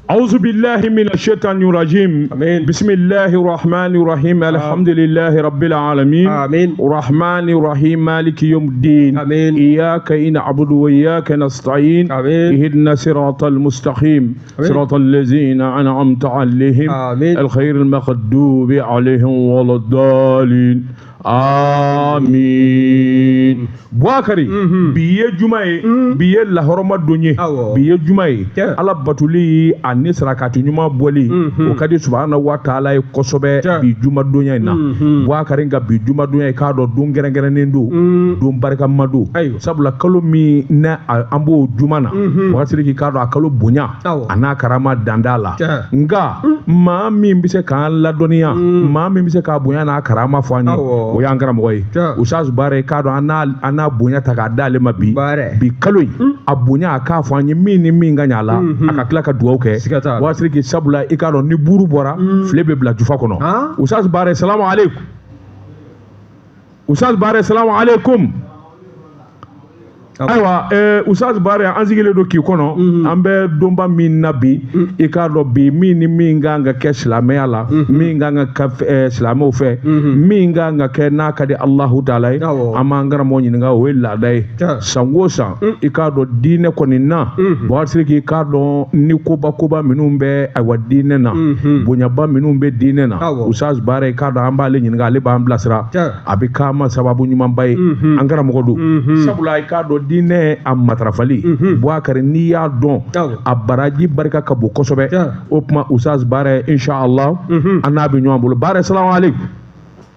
أعوذ بالله من الشيطان الرجيم. آمين. بسم الله الرحمن الرحيم. الحمد لله رب العالمين. آمين. الرحمن الرحيم، مالك يوم الدين. آمين. إياك نعبد وإياك نستعين. آمين. اهدنا صراط المستقيم. آمين. صراط الذين أنعمت عليهم. آمين. الخير المغضوب عليهم ولا الضالين، آمين. Buakari, bi ye juma ye, bi ye lahɔrɔma don ye. Awɔ. Bi ye juma ye. Tiɲɛ. Ala batoli ani sarakati ɲuman bɔli, o ka di subahana wa taala ye kosɛbɛ. Tiɲɛ. Bi jumadonya in na, Buakari, nka bi jumadonya, i k'a dɔn don kɛrɛnkɛrɛnnen don, don barikama don. Ayiwa. Sabula kalo min n'a an b'o juma na, Buakari, k'i k'a dɔn a kalo bonya Awɔ. a n'a karama dan t'a la. Tiɲɛ. Nka maa min bɛ se k'an ladɔnniya, maa min bɛ se k'a bonya n'a karama fɔ an ye, Awɔ. o y'an karamɔgɔ ye. Tiɲɛ. Usaz Baara, i k'a dɔn an n'a bonya ta k'a d'ale ma bi. Baara. Bi kalo in, a bonya, a k'a fɔ an ye min ni min ka ɲa a la, a ka tila ka dugawu kɛ. Siga t'a la. Waati sabula i k'a dɔn ni buru bɔra, file bɛ bila jufa kɔnɔ. Han? Usaz Baara, salamu aleykum. Usaz Baara, salamu aleykum. Ayiwa, Usaz Baara, an sigilen don k'i kɔnɔ. An bɛ donba min na bi, i k'a dɔn bi min ni min kan ka kɛ silamɛya la, min kan ka kɛ silamɛw fɛ, min kan ka kɛ n'a ka di Alahu taala ye, Awɔ. an b'an karamɔgɔ ɲininka, o ye laada ye. Tiɲɛ. San o san, i k'a dɔn diinɛ kɔni na, Bakari Sidiki, i k'a dɔn ni koba koba minnu bɛ, ayiwa, diinɛ na, bonyaba minnu bɛ diinɛ na, Awɔ. Usaz Baara, i k'a dɔn an b'ale ɲininka, ale b'an bilasira. Tiɲɛ. A bɛ k'an ma sababu ɲumanba ye, an karamɔgɔ don. Sabula i k'a dɔn diinɛ a matarafali, Buakari, n'i y'a dɔn, Awɔ. a baraji barika ka bon kosɛbɛ. Tiɲɛ. O tuma, Usaz Baara, inshallah, an n'a bɛ ɲɔgɔn bolo. Baara, salamu aleykum.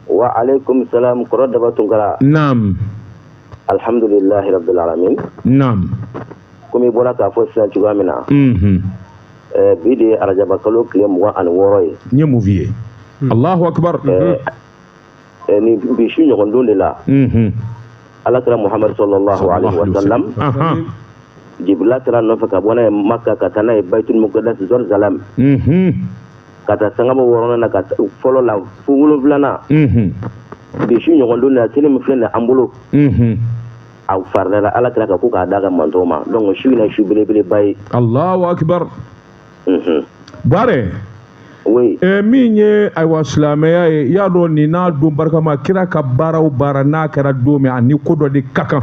Wa alaikum salam, kɔrɔ Daba Tunkara. Naam. Alhamdulillahi rabbil alamin. Naam. Komi i bɔra k'a fɔ sisan cogoya min na, bi de ye arajaba kalo tile 26 ye. N ye mun f'i ye? Allahu akbar. Ni bi su ɲɔgɔn don de la, Ala kira Muhammad sallallahu alaihi wa sallam, Jibrila taara nɔfɛ ka bɔ n'a ye Makka ka taa n'a ye Baitul Muqaddas Jerusalem, ka taa sangaba wɔɔrɔnan na, ka fɔlɔ la fo wolonfilanan. Bi su ɲɔgɔn don de la, seli min filɛ nin ye an bolo, a faridala Ala kira ka ko k'a d'a ka mantɔw ma. Donc su in na, su belebeleba ye. Allahu akbar. Bare. Oui. Min ye, ayiwa, silamɛya ye, i y'a dɔn nin n'a don barikama, kira ka baara o baara n'a kɛra don min, ani ko dɔ de ka kan,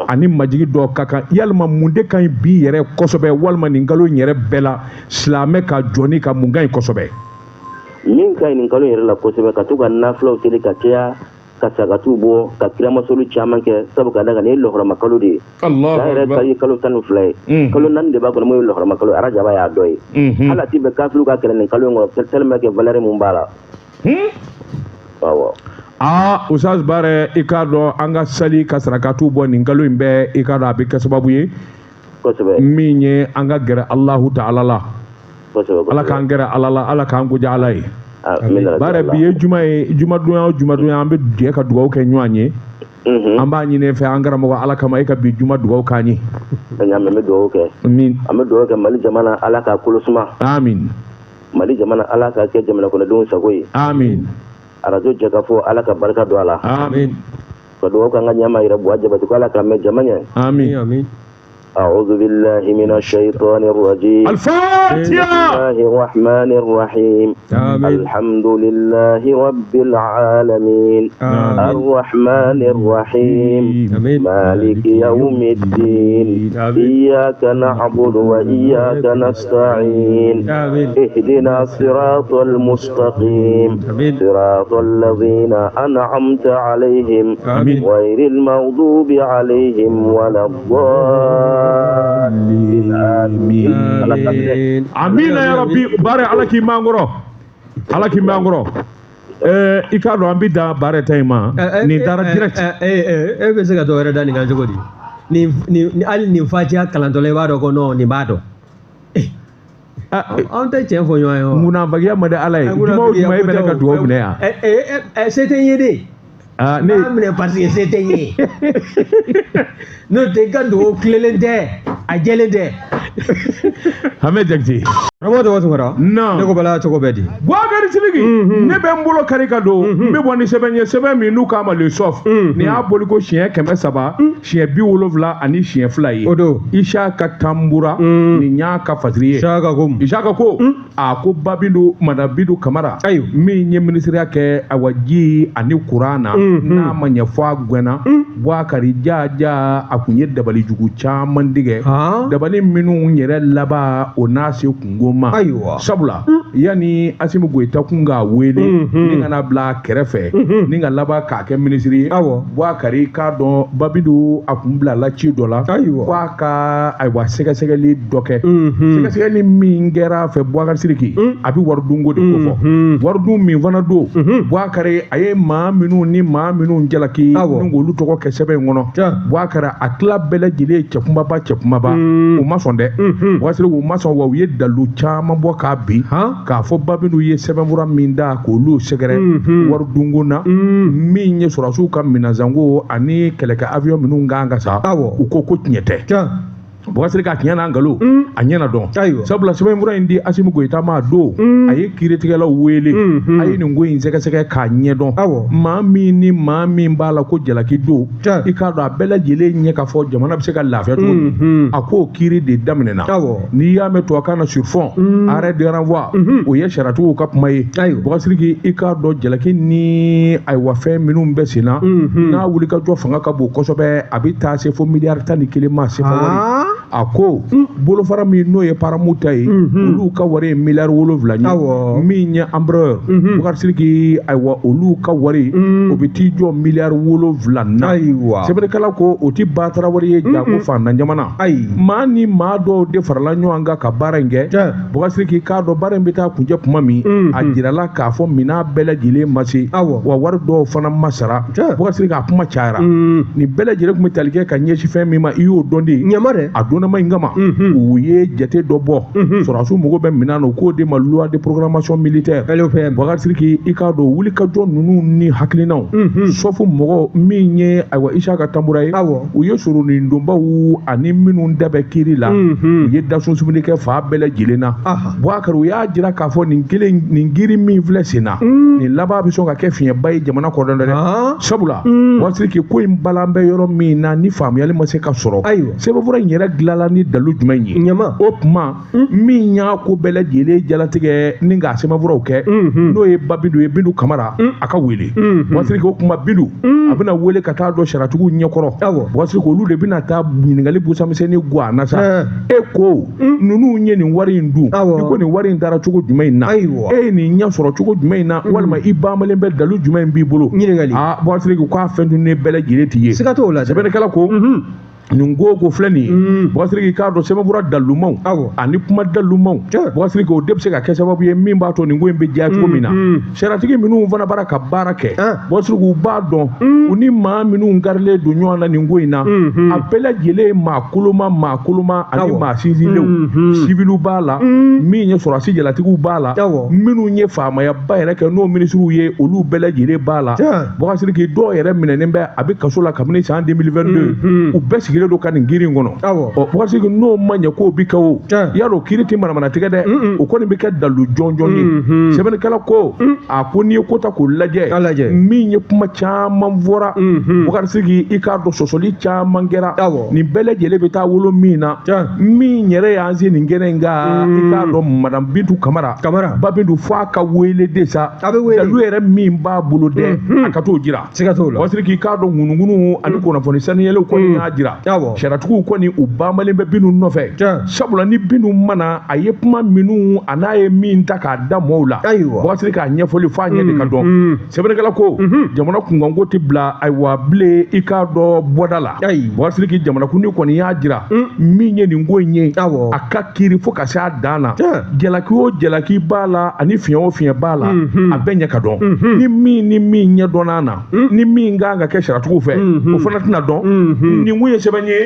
ani majigi dɔ ka kan. Yalima mun de ka ɲi bi yɛrɛ kosɛbɛ, walima nin kalo in yɛrɛ bɛɛ la, silamɛ ka jɔni ka mun ka ɲi kosɛbɛ? Min ka ɲi nin kalo yɛrɛ la kosɛbɛ, ka to ka nafilaw seli ka caya, ka sagatiw bɔ, ka kiramasoli caman kɛ, sabu ka da kan nin ye lɔhɔrɔma kalo de ye. Allahu San yɛrɛ akbar. ye kalo 12 ye. Kalo 4 de b'a kɔnɔ mun ye lɔhɔrɔma kalo ye, arajaba y'a dɔ ye. Hali a ti bɛn kafiriw ka kɛlɛ nin kalo in kɔnɔ, tellement que valeur mun b'a la. Awɔ. Aa, Usaz Bare, i k'a dɔn an ka sali ka sarakatiw bɔ nin kalo in bɛɛ, i k'a dɔn a bɛ kɛ sababu ye min ye an ka gɛrɛ Alahu taala la. Kosɛbɛ. Ala k'an gɛrɛ Ala la, Ala k'an goja Ala ye. Amina. Bare, bi ye juma ye. Jumadonya o jumadonya, an bɛ jɛ ka dugawu kɛ ɲɔgɔn ye. An b'a ɲini e fɛ, an karamɔgɔ, Ala kama, e ka bi juma dugawu k'an ye. An y'a mɛn, an bɛ dugawu kɛ. Amin. An bɛ dugawu kɛ Mali jamana, Ala k'a kolo suma. Amin. Mali jamana, Ala k'a kɛ jamana kɔnɔdenw sago ye. Amin. Arajo Jɛkafɔ, Ala ka barika don a la. Amin. Ka dugawu k'an ka ɲɛmaa yɛrɛ Buwa Jabate ko Ala k'a mɛn jama ɲɛ. Amin. Amin. أعوذ بالله من الشيطان الرجيم. الفاتحة. بسم الله الرحمن الرحيم. آمين. الحمد لله رب العالمين. آمين. الرحمن الرحيم. آمين. مالك يوم الدين. آمين. إياك نعبد وإياك نستعين. آمين. اهدنا الصراط المستقيم. آمين. صراط الذين أنعمت عليهم، آمين. غير المغضوب عليهم ولا الضالين. آمين. آمين. Amina ya rabbi. Bare, Ala k'i mɛn an kɔrɔ, Ala k'i mɛn an kɔrɔ. I k'a dɔn an bɛ dan Bare ta in ma, nin taara direct. E bɛ se ka dɔ wɛrɛ da nin kan cogo di? Nin hali nin fatiya kalantɔla, i b'a dɔn ko non, nin b'a dɔn. Ah, Anw tɛ tiɲɛ fɔ ɲɔgɔn ye wa? Munafagiya ma di Ala ye. Juma o juma, e bɛ ne ka dugawu minɛ yan. Se tɛ n ye de. Ah, Ne ne b'a minɛ parce que se tɛ n ye. N'o tɛ, i ka dugawu tilelen tɛ, a jɛlen tɛ. Ahmed Jakite. Karamɔgɔ Dɔgɔ Tunkara. Non. Ne ko bala cogo bɛ di. Boubacar Sidiki. Ne bɛ n bolo kari ka don. N bɛ bɔ ni sɛbɛn ye sɛbɛn min n'u k'a ma le sof. Nin y'a boli ko siɲɛ 300. Siɲɛ 72 ye. O don. Isaka Tambura. Nin y'a ka fasiri ye. Isaka ko. Isaka ko. A ko Babindu Madame Bintu Kamara. Ayiwa. Min ye minisiriya kɛ awa ji ani kuran na. N'a ma ɲɛ fɔ a gɛnna. Boubacar jaja a kun ye dabalijugu caman tigɛ. Dabali minnu yɛrɛ laban o n'a se kungo ma. Ayiwa. Sabula yanni Assimi Goïta kun k'a wele ni ka na bila a kɛrɛfɛ ni ka laban k'a kɛ minisiri ye. Awɔ. Boubacar k'a dɔn Babindu a kun bilala ci dɔ la. Ayiwa. K'a ka ayiwa sɛgɛsɛgɛli dɔ kɛ. Sɛgɛsɛgɛli min kɛra a fɛ Boubacar Sidiki a bɛ waridunko de kofɔ. Waridun min fana don. Boubacar a ye maa minnu ni maa minnu jalaki. Awɔ. Ni k'olu tɔgɔ kɛ sɛbɛn in kɔnɔ. Boubacar a tila bɛɛ lajɛlen ye cɛ kunbaba cɛ kunbaba. U ma sɔn dɛ. Boubacar Sidiki u ma sɔn wa u ye dalu caman bɔ k'a bin. K'a fɔ Babindu ye sɛbɛnfura min da k'olu sɛgɛrɛ waridunko na. Min ye sɔrɔdasiw ka minɛnsanko ani kɛlɛkɛ avion minnu kan ka san. Awɔ. U ko ko tiɲɛ tɛ. Boubacar Sidiki a tiɲɛ n'a nkalon a ɲɛna dɔn. Ayiwa. Sabula sɛbɛnfura in di Assimi Goïta ma a don a ye kiiritigɛlaw wele a ye nin ko in sɛgɛsɛgɛ k'a ɲɛdɔn. Awɔ. Maa min ni maa min b'a la ko jalaki don i k'a dɔn a bɛɛ lajɛlen ɲɛ k'a fɔ jamana bɛ se ka lafiya cogo min. A k'o kiiri de daminɛna. Awɔ. N'i y'a mɛn tubabukan na sur fond arrêt de renvoi o ye sariyatigiw ka kuma ye. Ayiwa. Boubacar Sidiki i k'a dɔn jalaki ni ayiwa fɛn minnu bɛ sen na n'a wulikajɔ fanga ka bon kosɛbɛ a bɛ taa se fo miliyari 11 ma CFA wari. A ko bolofara min n'o ye paramu ta ye olu ka wari ye miliyari 7 ye. Awɔ. Min ye Embraer Boubacar Sidiki ayiwa olu ka wari o bɛ t'i jɔ miliyari 7 na. Ayiwa. Sɛbɛnnikɛla ko o ti batara wari ye jago fantan jamana. Ayi. Maa ni maa dɔw de farala ɲɔgɔn kan ka baara in kɛ. Boubacar Sidiki k'a dɔn baara in bɛ taa kuncɛ tuma min a jirala k'a fɔ minɛn bɛɛ lajɛlen ma se. Awɔ. Wa wari dɔw fana ma sara. Boubacar Sidiki a kuma cayara. Nin bɛɛ lajɛlen tun bɛ tali kɛ ka ɲɛsin fɛn min ma i y'o dɔn de. Ɲama dɛ. A donnama in kama u ye jate dɔ bɔ. Sɔrɔdasiw mago bɛ minɛn na u k'o de ma loi de programmation militaire. LOPM. Boubacar Sidiki i k'a dɔn wulikajɔ ninnu ni hakilinaw. Sɔfu mɔgɔ min ye ayiwa Isaka Tambura ye. Awɔ. U ye soronindonbaw ani minnu da bɛ kiiri la. U ye dasunsumuni kɛ fa bɛɛ lajɛlen na. Boubacar u y'a jira k'a fɔ nin kelen nin kiiri min filɛ sen na. Nin laban bɛ sɔn ka kɛ fiɲɛba ye jamana kɔnɔ dɛ. Sabula Boubacar Sidiki ko in balan bɛ yɔrɔ min na ni faamuyali ma se ka sɔrɔ. Ayiwa. Sɛbɛnfura in yɛrɛ dilanla ni dalu jumɛn ye. Ɲama. O tuma min y'a ko bɛɛ lajɛlen jalatigɛ ni k'a sɛbɛnfuraw kɛ. N'o ye Babindu ye Bintu Kamara a ka wele. Boubacar Sidiki o tuma Bintu a bɛna wele ka taa dɔn sariyatigiw ɲɛkɔrɔ. Awɔ. Boubacar Sidiki olu de bɛna taa ɲininkali busamisɛnnin gan a na sa. E ko ninnu ye nin wari in dun. Awɔ. I ko nin wari in taara cogo jumɛn in na. Ayiwa. E ye nin ɲɛ sɔrɔ cogo jumɛn in na walima i banbalen bɛ dalu jumɛn b'i bolo. Ɲininkali. Aa Boubacar Sidiki k'a fɛn dunnen bɛɛ lajɛlen t'i ye. Siga t'o la dɛ. Sɛbɛnnikɛla ko. Nin ko ko filɛ nin ye Boubacar Sidiki k'a dɔn sɛbɛnfura dalumaw ani kuma dalumaw Boubacar Sidiki o de bɛ se ka kɛ sababu ye min b'a to nin ko in bɛ diya cogo min na sariyatigi minnu fana bara ka baara kɛ Boubacar Sidiki u b'a dɔn u ni maa minnu garilen don ɲɔgɔn na nin ko in na a bɛɛ lajɛlen ye maa koloma ani maa sinsinlenw siviliw b'a la min ye sɔrɔdasi jalatigiw b'a la minnu ye faamayaba yɛrɛ kɛ n'o minisiriw ye olu bɛɛ lajɛlen b'a la Boubacar Sidiki dɔw yɛrɛ minɛnen bɛ a bɛ kaso la kabini san 2022 u bɛɛ sigilen don ka nin kiiri in kɔnɔ. Awɔ. Ɔ Boubacar Sidiki n'o ma ɲɛ k'o bi kɛ o. I y'a dɔn kiiri tɛ manamanatigɛ dɛ. O kɔni bɛ kɛ dalu jɔnjɔn ye. Sɛbɛnnikɛla ko a ko n'i ye ko ta k'o lajɛ. Min ye kuma caman fɔra. Boubacar Sidiki i k'a dɔn sɔsɔli caman kɛra. Awɔ. Nin bɛɛ lajɛlen bɛ taa wolo min na. Min yɛrɛ y'an se nin kɛnɛ in kan. I k'a dɔn Madame Bintu Kamara. Kamara. Babintu f'a ka wele de sa. A bɛ wele. Dalu yɛrɛ min b'a bolo dɛ. A ka t'o jira. Siga t'o la. Boubacar Sidiki i k'a dɔn ŋunuŋunu ani kunnafoni saniyɛlenw kɔni y'a jira. Awɔ. Sariyatigiw kɔni u banbalen bɛ Bintu nɔfɛ. Sabula ni Bintu mana a ye kuma minnu a n'a ye min ta k'a da mɔɔw la. Ayiwa. Boubacar Sidiki k'a ɲɛfɔli f'a ɲɛ de ka dɔn. Sɛbɛnnikɛla ko jamana kunkanko tɛ bila ayiwa bilen i k'a dɔn bɔda la. Ayi. Boubacar Sidiki jamanakuntigi kɔni y'a jira min ye nin ko in ye. Awɔ. A ka kiiri fo ka se a dan na. Jalaki o jalaki b'a la ani fiɲɛ o fiɲɛ b'a la. A bɛɛ ɲɛ ka dɔn. Ni min ni min ɲɛ dɔnna na. Ni min kan ka kɛ sariyatigiw fɛ. O fana tɛna dɔn. Nin kun ye sɛbɛn sɛbɛn ye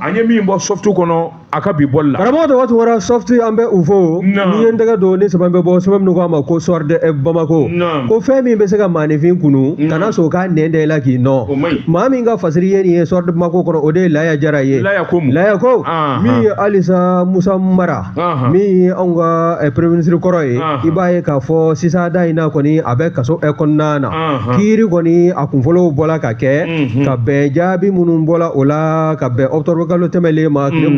an ye min bɔ soft kɔnɔ a ka bi bɔli la. Karamɔgɔ Daba Tunkara soft an bɛ u fo n'i ye n tɛgɛ don ni sɛbɛn bɛ bɔ sɛbɛn minnu k'a ma ko soir de Bamako ko fɛn min bɛ se ka maaninfin kunu kana sɔn k'a nɛn da i la k'i nɔ maa min ka fasiri ye nin ye soir de Bamako kɔnɔ o de ye Laya Jara ye. Laya ko mun? Laya ko min ye halisa Musa Mara min ye anw ka premier ministre kɔrɔ ye i b'a ye k'a fɔ sisan da in na kɔni a bɛ kaso kɔnɔna na kiiri kɔni a kunfɔlɔw bɔla ka kɛ ka bɛn jaabi minnu bɔla o la ka bɛn octobre kalo tɛmɛlen ma tile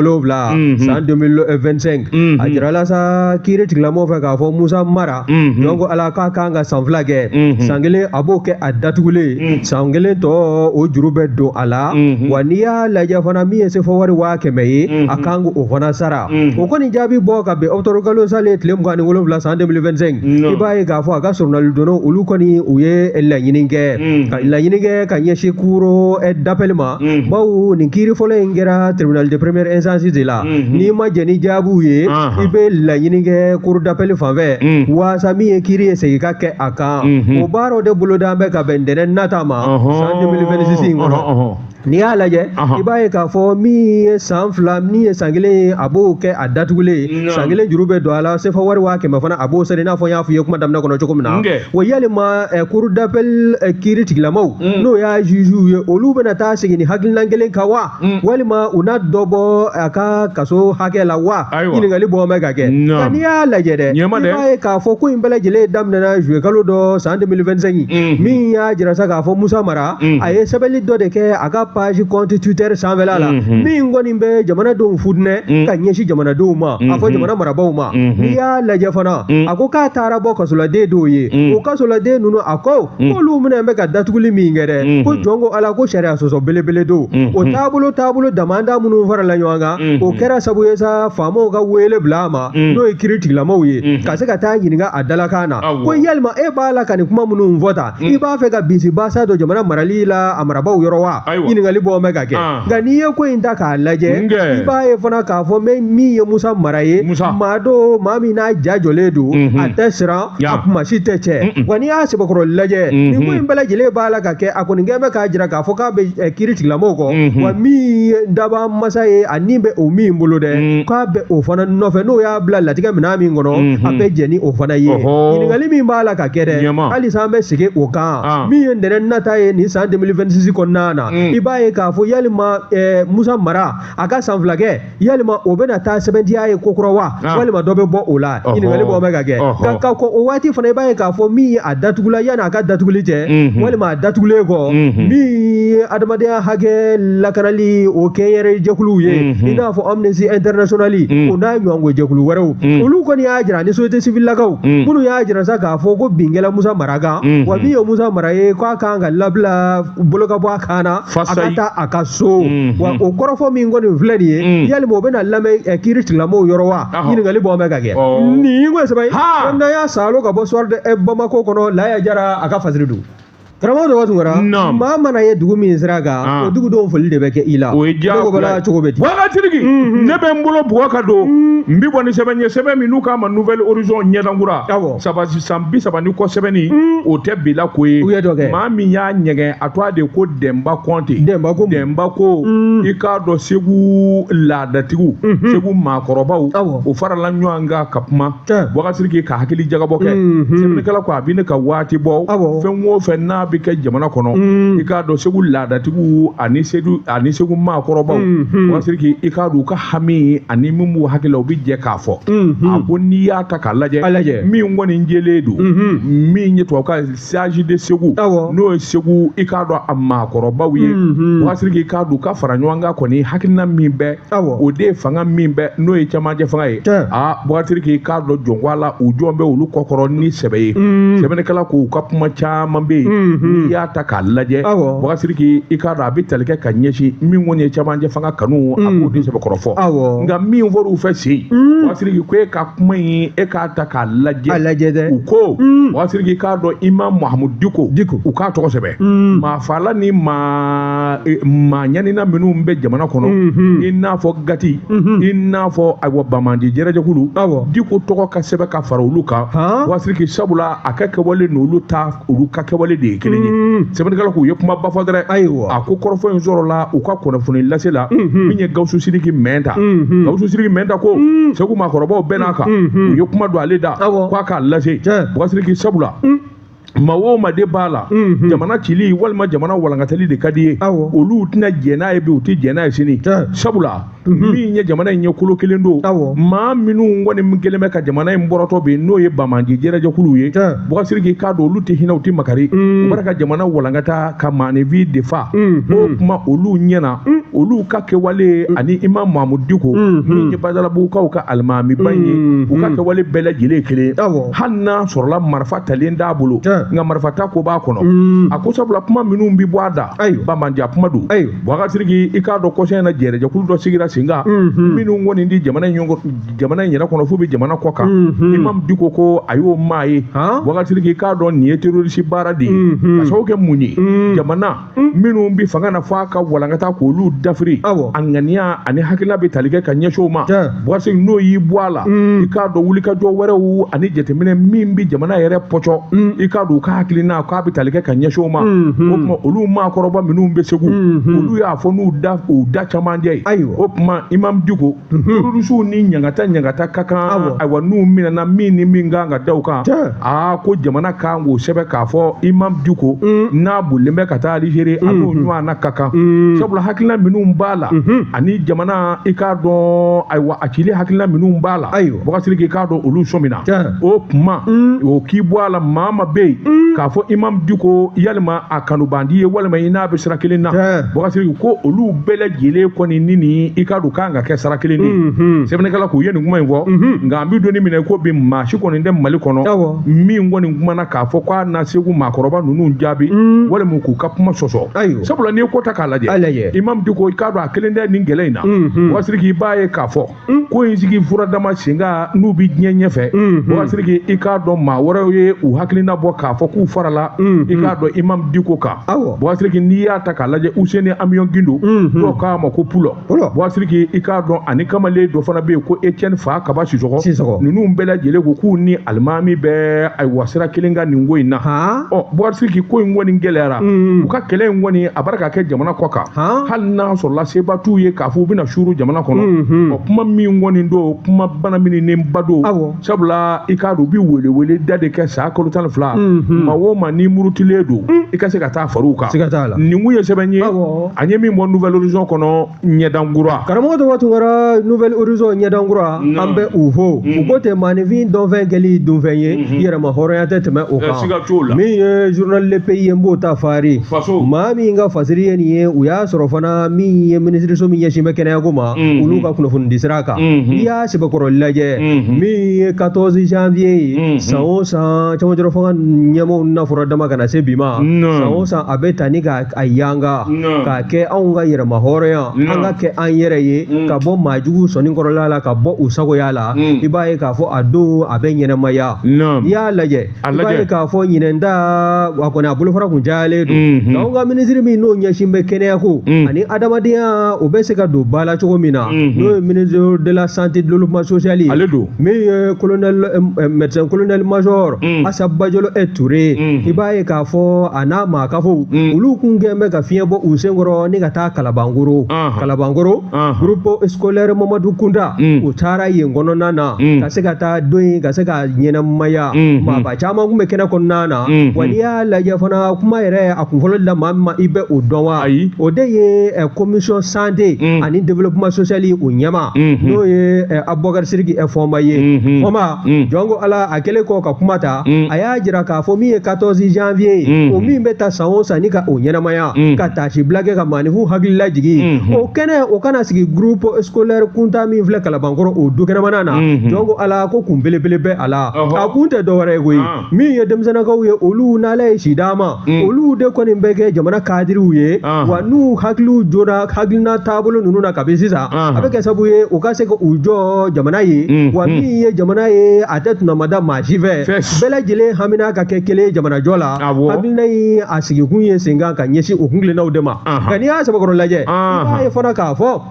27 san 2025 a jirala sa kiiri tigilamɔgɔw fɛ k'a fɔ Musa Mara donc ala k'a kan ka san 2 kɛ san 1 a b'o kɛ a datugulen san 1 tɔ o juru bɛ don a la wa n'i y'a lajɛ fana min ye sefa wari 100,000 ye a kan k'o fana sara o kɔni jaabi bɔ ka bɛn octobre kalo salen tile 27 san 2025 i b'a ye k'a fɔ a ka surunalidonnaw olu kɔni u ye laɲini kɛ ka laɲini kɛ ka ɲɛsin cour d'appel ma bawo nin kiiri fɔlɔ in kɛra tribunal de première instance de la n'i ma jɛn ni jaabiw ye i bɛ laɲini kɛ cour d'appel fan fɛ waasa min ye kiiri ye segin ka kɛ a kan o baaraw de boloda bɛ ka bɛn ntɛnɛn nata ma san 2026 in kɔnɔ. N'i y'a lajɛ i b'a ye k'a fɔ min ye san 2 min ye san 1 ye a b'o kɛ a datugulen san 1 juru bɛ don a la sefa wari 100,000 fana a b'o sara i n'a fɔ n y'a f'i ye kuma daminɛ kɔnɔ cogo min na wa yalima cour d'appel kiiri tigilamaw n'o y'a juge ye olu bɛna taa segin ni hakilina kelen kan wa walima u na dɔ bɔ a ka kaso hakɛ la wa ɲininkali bɔ bɛ ka kɛ nka n'i y'a lajɛ dɛ i b'a ye k'a fɔ ko in bɛɛ lajɛlen daminɛna juillet kalo dɔ san 2025 min y'a jira sa k'a fɔ Musa Mara a ye sɛbɛnni dɔ de kɛ a ka page compte Twitter sanfɛla la min kɔni bɛ jamanadenw futinɛ ka ɲɛsin jamanadenw ma a fɔ jamana marabaaw ma n'i y'a lajɛ fana a ko k'a taara bɔ kasoladen dɔw ye o kasoladen ninnu a ko k'olu minɛ bɛ ka datuguli min kɛ dɛ ko jɔn ko ala ko sariya sɔsɔ belebele don o taabolo damanda minnu farala ɲɔgɔn kan o kɛra sabu ye sa faamaw ka wele bila a ma n'o ye kiiri tigilamaw ye ka se ka taa ɲininka a dalakan na ko yalima e b'a la ka nin kuma minnu fɔ tan i b'a fɛ ka bisibasa don jamana marali la a marabaaw yɔrɔ wa ɲininkali bɔ bɛ ka kɛ nka n'i ye ko in ta k'a lajɛ i b'a ye fana k'a fɔ min ye Musa Mara ye maa don maa min n'a ja jɔlen don a tɛ siran a kuma si tɛ cɛ wa n'i y'a sɛbɛkɔrɔ lajɛ nin ko in bɛɛ lajɛlen b'a la ka kɛ a kɔni kɛn bɛ k'a jira k'a fɔ k'a bɛ kiiri tigilamɔgɔw kɔ wa min ye daba masa ye a nin bɛ o min bolo dɛ k'a bɛ o fana nɔfɛ n'o y'a bila latigɛ minɛn min kɔnɔ a bɛ jɛn ni o fana ye ɲininkali min b'a la ka kɛ dɛ halisa an bɛ segin o kan min ye ntɛnɛn nata ye nin san 2026 kɔnɔna na i b'a ye k'a fɔ yalima Musa Mara a ka san 2 kɛ yalima o bɛna taa sɛbɛntiya ye ko kura wa walima dɔ bɛ bɔ o la ɲininkali bɔ bɛ ka kɛ nka ka kɔn o waati fana i b'a ye k'a fɔ min ye a datugula yanni a ka datuguli cɛ walima a datugulen kɔ min ye adamadenya hakɛ lakanali o kɛnyɛrɛ jɛkuluw ye i n'a fɔ Amnesty International o n'a ɲɔgɔnko jɛkulu wɛrɛw olu kɔni y'a jira ni société civile lakaw minnu y'a jira sa k'a fɔ ko bin kɛla Musa Mara kan wa min ye Musa Mara ye k'a kan ka labila bolo ka bɔ a kan na a ka taa a ka so wa o kɔrɔfɔ min kɔni filɛ nin ye yalima o bɛna lamɛn kiiri tigilamɔgɔw yɔrɔ wa ɲininkali bɔ bɛ ka kɛ nin ko sɛbɛn n'an y'a salo ka bɔ soir de Bamako kɔnɔ Laya Jara a ka fasiri don. Karamɔgɔ Daba Tunkara maa mana ye dugu min sira kan o dugudenw foli de bɛ kɛ i la o ye diyagoya cogo bɛ di Wagatirigi ne bɛ n bolo bugɔ ka don n bi bɔ ni sɛbɛn ye sɛbɛn min n'u k'a ma Nouvelle Horizon ɲɛdankura saba san 30 ni kɔ sɛbɛnni o tɛ bila ko ye maa min y'a ɲɛgɛn a tɔgɔ de ko Dɛnba Kɔnte Dɛnba ko i k'a dɔn Segu laadatigiw Segu maakɔrɔbaw o farala ɲɔgɔn kan ka kuma Wagatirigi ka hakili jagabɔ kɛ sɛbɛnnikɛla ko a bɛ ne ka waati bɔ fɛn o fɛn n'a bɛ kɛ jamana kɔnɔ i k'a dɔn Segu laadatigiw ani Segu maakɔrɔbaw Wagatirigi i k'a dɔn u ka hami ani min b'u hakili la u bɛ jɛ k'a fɔ a ko n'i y'a ta k'a lajɛ min kɔni jɛlen don min ye tubabukan sage de Segu n'o ye Segu i k'a dɔn a maakɔrɔbaw ye Wagatirigi i k'a dɔn u ka fara ɲɔgɔn kan kɔni hakilina min bɛ o de ye fanga min bɛ n'o ye cɛmancɛ fanga ye aa Wagatirigi i k'a dɔn jɔnko a la u jɔn bɛ olu kɔkɔrɔ ni sɛbɛ ye sɛbɛnnikɛla ko u ka kuma caman bɛ yen n'i y'a ta k'a lajɛ Wagatirigi i k'a dɔn a bɛ tali kɛ ka ɲɛsin min kɔni ye cɛmancɛ fanga kanu a b'o de sɛbɛkɔrɔ fɔ nka min fɔr'u fɛ sen Wagatirigi ko e ka kuma in e k'a ta k'a lajɛ dɛ u ko Wagatirigi i k'a dɔn Imam Mahamudu Diko u k'a tɔgɔ sɛbɛn maa faala ni maa ɲanina minnu bɛ jamana kɔnɔ i n'a fɔ Gati i n'a fɔ ayiwa Bamandi jɛrɛjɛkulu Diko tɔgɔ ka sɛbɛn ka fara olu kan Wagatirigi sabula a ka kɛwale n'olu ta olu ka kɛwale de ye kelen ye. Sɛbɛnnikɛla k'u ye kumaba fɔ dɛrɛ. Ayiwa. A ko kɔrɔfɔ in sɔrɔla u ka kunnafoni lase la min ye Gawusu Sidiki Mɛnta. Gawusu Sidiki Mɛnta ko Segu maakɔrɔbaw bɛɛ n'a kan u ye kuma don ale da k'a k'a lase Boubacar Sidiki, sabula maa o maa de b'a la jamana cili walima jamana walankatali de ka di ye, olu tɛna jɛn n'a ye bi, u tɛ jɛn n'a ye sini, sabula min ye jamana in ye kolo kelen don. Maa minnu kɔni kɛlen bɛ ka jamana in bɔrɔtɔ bi, n'o ye banbaanci jɛrɛjɛkuluw ye, Boubacar Sidiki k'a dɔn olu tɛ hinɛ, u tɛ makari, u b'a ka jamana walankata ka maaninfin de fa. O kuma olu ɲɛna, olu ka kɛwale ani Imam Mahmoud Dicko min ye Badalabugukaw ka alimamiba in ye, u ka kɛwale bɛɛ lajɛlen kelen, hali n'a sɔrɔla marifa talen t'a bolo, nka marifa ta ko b'a kɔnɔ. A ko sabula kuma minnu bɛ bɔ a da, banbaanci kuma don. Boubacar Sidiki, i k'a dɔn kɔsɛn in na jɛrɛjɛkulu dɔ sigira sen kan minnu kɔni di jamana in yɛrɛ kɔnɔ f'u bɛ jamana kɔ kan. Imam Dicko ko a y'o maa ye. Boubacar Sidiki, i k'a dɔn nin ye terroriste baara de ye, ka sababu kɛ mun ye, jamana minnu bɛ fanga na f'a ka walankata k'olu dafiri, a ŋaniya ani hakilina bɛ tali kɛ ka ɲɛsin o ma. Boubacar Sidiki, n'o y'i bɔ a la, i k'a dɔn wulikajɔ wɛrɛw ani jateminɛ min bɛ jamana yɛrɛ pɔcɔ, i k'a dɔn u ka hakilina k'a bɛ tali kɛ ka ɲɛsin o ma. O tuma olu maakɔrɔba minnu bɛ Segu, olu y'a fɔ n'u da u da camancɛ ye. O tuma Imam Dicko, terrorisiw ni ɲangata ka kan, ayiwa n'u minɛna min ni min kan ka da u kan, aa ko jamana kan k'o sɛbɛn k'a fɔ Imam Dicko n'a bolilen bɛ ka taa Algérie, a n'o ɲɔgɔnna ka kan, sabula hakilina minnu b'a la ani jamana i k'a dɔn ayiwa a cili hakilina minnu b'a la, Boubacar Sidiki i k'a dɔn olu sɔmina. O tuma o k'i bɔ a la, maa ma bɛ yen k'a fɔ Imam Dicko yalima a kanubandi ye walima i n'a bɛ sira kelen na, Boubacar Sidiki ko olu bɛɛ lajɛlen kɔni ni i k'a dɔn kan ka kɛ sira kelen de ye. Sɛbɛnnikɛla k'u ye nin kuma in fɔ, nka an bɛ don min na ko bi maa si kɔni tɛ Mali kɔnɔ min kɔni kumana k'a fɔ k'a na Segu maakɔrɔba ninnu jaabi walima k'u ka kuma sɔsɔ, sabula n'i ye ko ta k'a lajɛ, Imam Dicko i k'a dɔn a kelen tɛ nin gɛlɛya in na. Boubacar Sidiki, i b'a ye k'a fɔ ko in sigi furadama sen kan n'u bɛ diɲɛ ɲɛfɛ, Boubacar Sidiki i k'a dɔn maa wɛrɛw ye u hakilina bɔ k'a fɔ k'u farala i k'a dɔn Imam Dicko kan. Boubacar Sidiki, n'i y'a ta k'a lajɛ, Useni Amion Gindo, dɔw k'a ma ko Pulɔ, Boubacar Sidiki i k'a dɔn ani kamalen dɔ fana bɛ yen ko Etienne Fa Kaba Sisɔkɔ, ninnu bɛɛ lajɛlen ko k'u ni alimami bɛɛ ayiwa sira kelen kan nin ko in na. Ɔ Boubacar Sidiki, ko in kɔni gɛlɛyara, u ka kɛlɛ in kɔni a b'a ka kɛ jamana kɔ kan, hali n'a sɔrɔla seba t'u ye k'a fɔ u bɛna suuru jamana kɔnɔ. Ɔ kuma min kɔni don, kuma bana minenba don, sabula i k'a dɔn u bɛ welewele da de kɛ san kalo 12, maa o maa n'i murutilen don i ka se ka taa far'u kan. Nin kun ye sɛbɛn ye an ye min bɔ Nouvelle Horizon kɔnɔ, ɲɛdankura. Karamɔgɔ Tɔgɔ Tunkara, Nouvelle Horizon ɲɛdankura, an bɛ u fo. U ko tɛ maaninfin dɔnfɛn kɛli dunfɛn ye, yɛrɛma hɔrɔnya tɛ tɛmɛ o kan. Min ye journal Le Pays ye, n b'o ta fari. Maa min ka fasiri ye nin ye, u y'a sɔrɔ fana min ye minisiriso min ɲɛsin bɛ kɛnɛyako ma, olu ka kunnafonidi sira kan. N'i y'a sɛbɛkɔrɔ lajɛ, min ye 14 janvier ye, san o san cɛmancɛrɔ fanga ɲɛmaaw na fɔra dama ka na se bi ma, san o san a bɛ ta ni k'a yanga k'a kɛ anw ka yɛrɛma hɔrɔnya, an ka kɛ an yɛrɛ ye, ka bɔ maajugu sɔnni kɔrɔla la, ka bɔ u sagoya la. I b'a ye k'a fɔ a don a bɛ ɲɛnamaya. N'i y'a lajɛ, i b'a ye k'a fɔ ɲinɛn ta a kɔni a bolofara kun cayalen don. Nka anw ka minisiri min n'o ɲɛsin bɛ kɛnɛyako ani adamadenya, o bɛ se ka don ba la cogo min na, n'o ye ministre de la santé développement social ye, min ye colonel médecin colonel major Asa Bajolo e Touré, i b'a ye k'a fɔ a n'a maa kafo olu kun kɛn bɛ ka fiɲɛ bɔ u senkɔrɔ ni ka taa Kalabankoro. Kalabankoro groupe scolaire Mamadu Kunta, u taara yen kɔnɔna na ka se ka taa don in ka se ka ɲɛnamaya. Maaba caman kun bɛ kɛnɛ kɔnɔna na. Wa n'i y'a lajɛ fana, kuma yɛrɛ a kunfɔlɔ la maa min ma i bɛ o dɔn wa, o de ye commission santé ani développement social o ɲɛmaa, n'o ye Abubakar Sidiki Fɔnba ye. Fɔnba jɔn ko Ala, a kɛlen kɔ ka kuma ta, a y'a jira k'a fɔ min ye 14 janvier ye, o min bɛ ta san o san ni ka o ɲɛnamaya, ka taasi bila kɛ ka maaninfin hakili lajigin, o kɛnɛ o kana sigi groupe scolaire Kunta min filɛ Kalabankɔrɔ o du kɛnɛmana na. Jɔn ko Ala, ko kun belebele bɛ a la, a kun tɛ dɔwɛrɛ ye koyi, min ye denmisɛnninkaw ye, olu n'Ala ye si d'a ma, olu de kɔni bɛ kɛ jamana kadiriw ye. Wa n'u hakiliw jɔra hakilina taabolo ninnu na kabi sisan, a bɛ kɛ sababu ye u ka se ka u jɔ jamana ye. Wa min ye jamana ye, a tɛ tunamada maa si fɛ, bɛɛ lajɛlen hamina ka kɛ kelen jamanajɔ la. Hakilina in a sigikun ye sen kan ka ɲɛsin o kuntilennaw de ma. Nka n'i y'a sɛbɛkɔrɔ lajɛ, i b'a ye fana k'a fɔ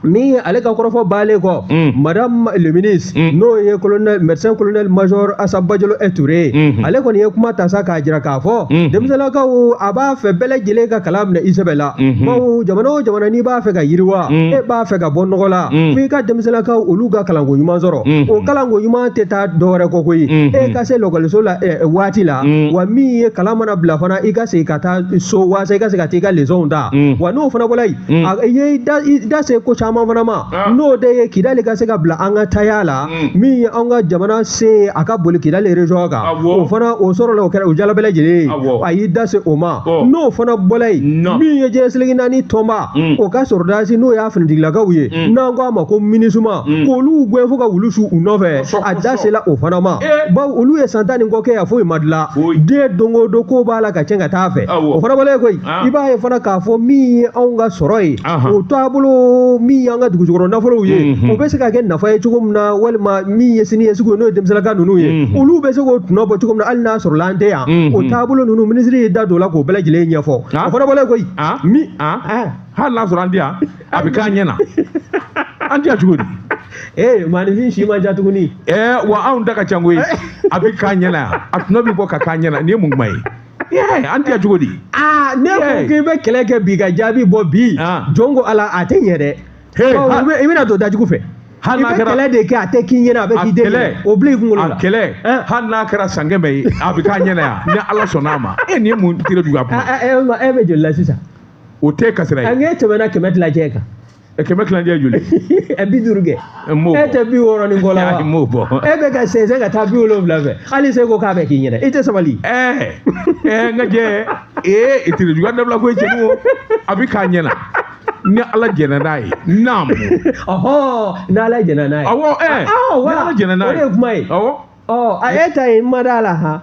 Min ale ka kɔrɔfɔ b'ale kɔ, madame le ministre, n'o ye colonel médecin colonel major Assa Badiolo Touré, ale kɔni ye kuma ta sa k'a jira k'a fɔ denmisɛnninlakaw a b'a fɛ bɛɛ lajɛlen ka kalan minɛ i sɛbɛ la, bawo jamana o jamana n'i b'a fɛ ka yiriwa, e b'a fɛ ka bɔ nɔgɔ la, f'i ka denmisɛnninlakaw olu ka kalanko ɲuman sɔrɔ. O kalanko ɲuman tɛ taa dɔwɛrɛ kɔ koyi, e ka se lɔkɔliso la waati la, wa min ye kalan mana bila fana, i ka segin ka taa so waasa i ka se ka t'i ka leçons ta. Wa n'o fana bɔra yen, i ye i da se ko caman fana ma, n'o de ye Kidali ka se ka bila an ka taya la, min ye an ka jamana se a ka boli Kidali région kan, o fana o sɔrɔla, o kɛra o jala bɛɛ lajɛlen ye, a y'i da se o ma. N'o fana bɔra yen, min ye diɲɛ seleke naani tɔnba o ka sɔrɔdasi, n'o y'a finitigilakaw ye, n'an ko a ma ko MINUSMA, k'olu gɛn fo ka wulu su u nɔfɛ, a da sela o fana ma, bawo olu ye san 10 ni kɔ kɛ yan, foyi ma dilan, diɲɛ don o don ko b'a la ka tiɲɛ ka taa fɛ. O fana bɔra yen koyi, i b'a ye fana k'a fɔ min ye anw ka sɔrɔ ye, o taabolo min y'an ka dugujukɔrɔ nafolow ye, o bɛ se ka kɛ nafa ye cogo min na, walima min ye sini ɲɛsigi ye, n'o ye denmisɛnninka ninnu ye, olu bɛ se k'o tɔnɔ bɔ cogo min na hali n'a sɔrɔla an tɛ yan. O taabolo ninnu, minisiri y'i da don o la k'o bɛɛ lajɛlen ɲɛfɔ. O fana bɔra yen koyi, min hali n'a sɔrɔ an tɛ yan, a bɛ k'an ɲɛ na, an tɛ yan cogo di? Ee, maaninfin si man ca tuguni. Wa anw da ka ca koyi, a bɛ k'an ɲɛ na yan, a tɔnɔ bɛ bɔ ka k'an ɲɛ na, nin ye mun kuma ye? An tɛ yan cogo di? Aa, ne ko k'i bɛ kɛlɛ kɛ bi ka jaabi bɔ bi, jɔn ko Ala, a tɛ ɲɛ dɛ. I bɛna don dajugu fɛ. Hali n'a kɛra kɛlɛ de kɛ, a tɛ k'i ɲɛna, a bɛ k'i den ɲɛna, o bila i kunkolo la. A kɛlɛ, hali n'a kɛra san 100 ye, a bɛ k'a ɲɛna yan, ni Ala sɔnna a ma. Nin ye mun tere juguya kuma? E bɛ joli la sisan? O tɛ kasira ye. An k'e tɛmɛna 100 tilancɛ kan. 100 tilancɛ ye joli? 50 kɛ. E tɛ 60 ni kɔ la wa? N m'o bɔ. E bɛ ka sɛnsɛn ka taa 70 fɛ, hali se ko k'a bɛ k'i ɲɛna, i tɛ sabali. N ka jɛ, tere juguya dabila koyi cɛnin o, a bɛ k'a ɲɛna. Ni Ala jɛnna n'a ye, naamu. Ɔhɔ, ni Ala jɛnna n'a ye. Awɔ, ni Ala jɛnna n'a ye. O de ye kuma ye. Awɔ. Ɔ, e ta ye n ma d'a la han.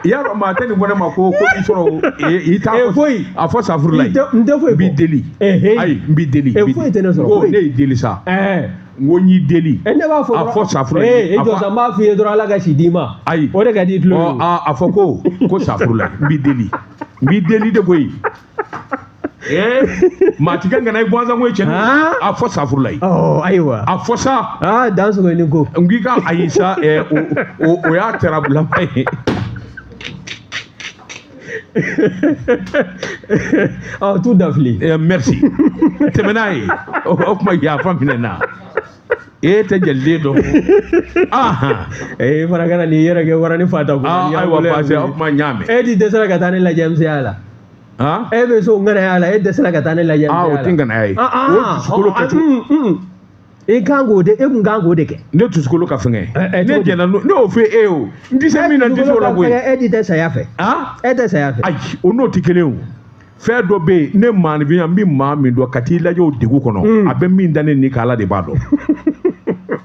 Y'a dɔn maa tɛ nin fɔ ne ma ko i sɔrɔ i t'a fɔ foyi. A fɔ safurula ye. N tɛ foyi fɔ. N b'i deli. Ayi, n b'i deli. Foyi tɛ ne sɔrɔ. Ko ne y'i deli sa. N ko n y'i deli. Ne b'a fɔ. A fɔ safurula ye. E jɔ sa, n b'a f'i ye dɔrɔn Ala ka si d'i ma. Ayi. O de ka di i tulo ye. A fɔ ko safurula ye, n b'i deli. N b'i deli de koyi. Maa ti ka ŋana ye gansan koyi cɛnin. A fɔ safurula ye. Ayiwa. A fɔ sa. Aa, dan sogo ni ko. N k'i ka ayi sa, o y'a tarabulama ye. Ɔ, t'u dafili. Merci. Tɛmɛ n'a ye. O kuma yafa minɛ na. E tɛ jaliden dɔn. E fana kana n'i yɛrɛ kɛ wara ni fata ko. Ayiwa, baasi o kuma n y'a mɛn. E ti dɛsɛra ka taa ne lajɛ MCA la. E bɛ so ŋanaya la, e dɛsɛra ka taa ne lajɛ. O tɛ ŋanaya ye. O dusukolo kɛcogo. E kan k'o de, e kun kan k'o de kɛ. Ne dusukolo ka fɛngɛ. Ne jɛnna n'o, ne y'o fɔ e ye o. N tɛ se min na, n tɛ se o la koyi. E ti tɛ saya fɛ. E tɛ saya fɛ. Ayi, o n'o tɛ kelen ye o. Fɛn dɔ bɛ yen, ne maaninfin n bɛ maa min dɔn ka t'i lajɛ o degun kɔnɔ, a bɛ min da ne ni kan, Ala de b'a dɔn.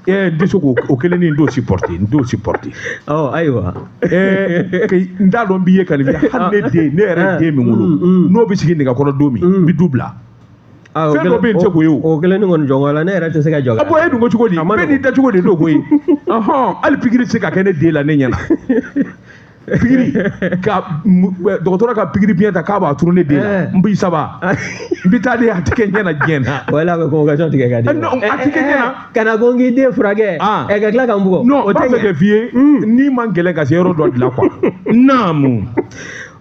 N tɛ se k'o kelen ni n t'o supporter, n t'o supporter. Ayiwa. N t'a dɔn n b'i ye ka nin fɛ, hali ne den, ne yɛrɛ den min wolo, n'o bɛ sigi nɛgɛkɔrɔ don min, n bɛ du bila. Fɛn dɔ bɛ yen n tɛ k'o ye o. O kelen ni kɔni jɔn la, ne yɛrɛ tɛ se ka jɔ. Bɔn, e dun ko cogo di? Bɛɛ n'i dacogo de don koyi. Hali pikiri tɛ se ka kɛ ne den la ne ɲɛna. Pikiri ka dɔgɔtɔrɔ ka pikiri biɲɛ ta k'a b'a turu ne den la, n b'i saba, n bɛ taa de, a tɛ kɛ ɲɛ na diɲɛ na. Wala a bɛ convocation tigɛ ka di. Non, a tɛ kɛ ɲɛ na. Ka na ko n k'i den furakɛ, ka tila ka n bugɔ. Non, n b'a fɛ k'a f'i ye, n'i man gɛlɛn ka se yɔrɔ dɔ de la quoi. Naamu.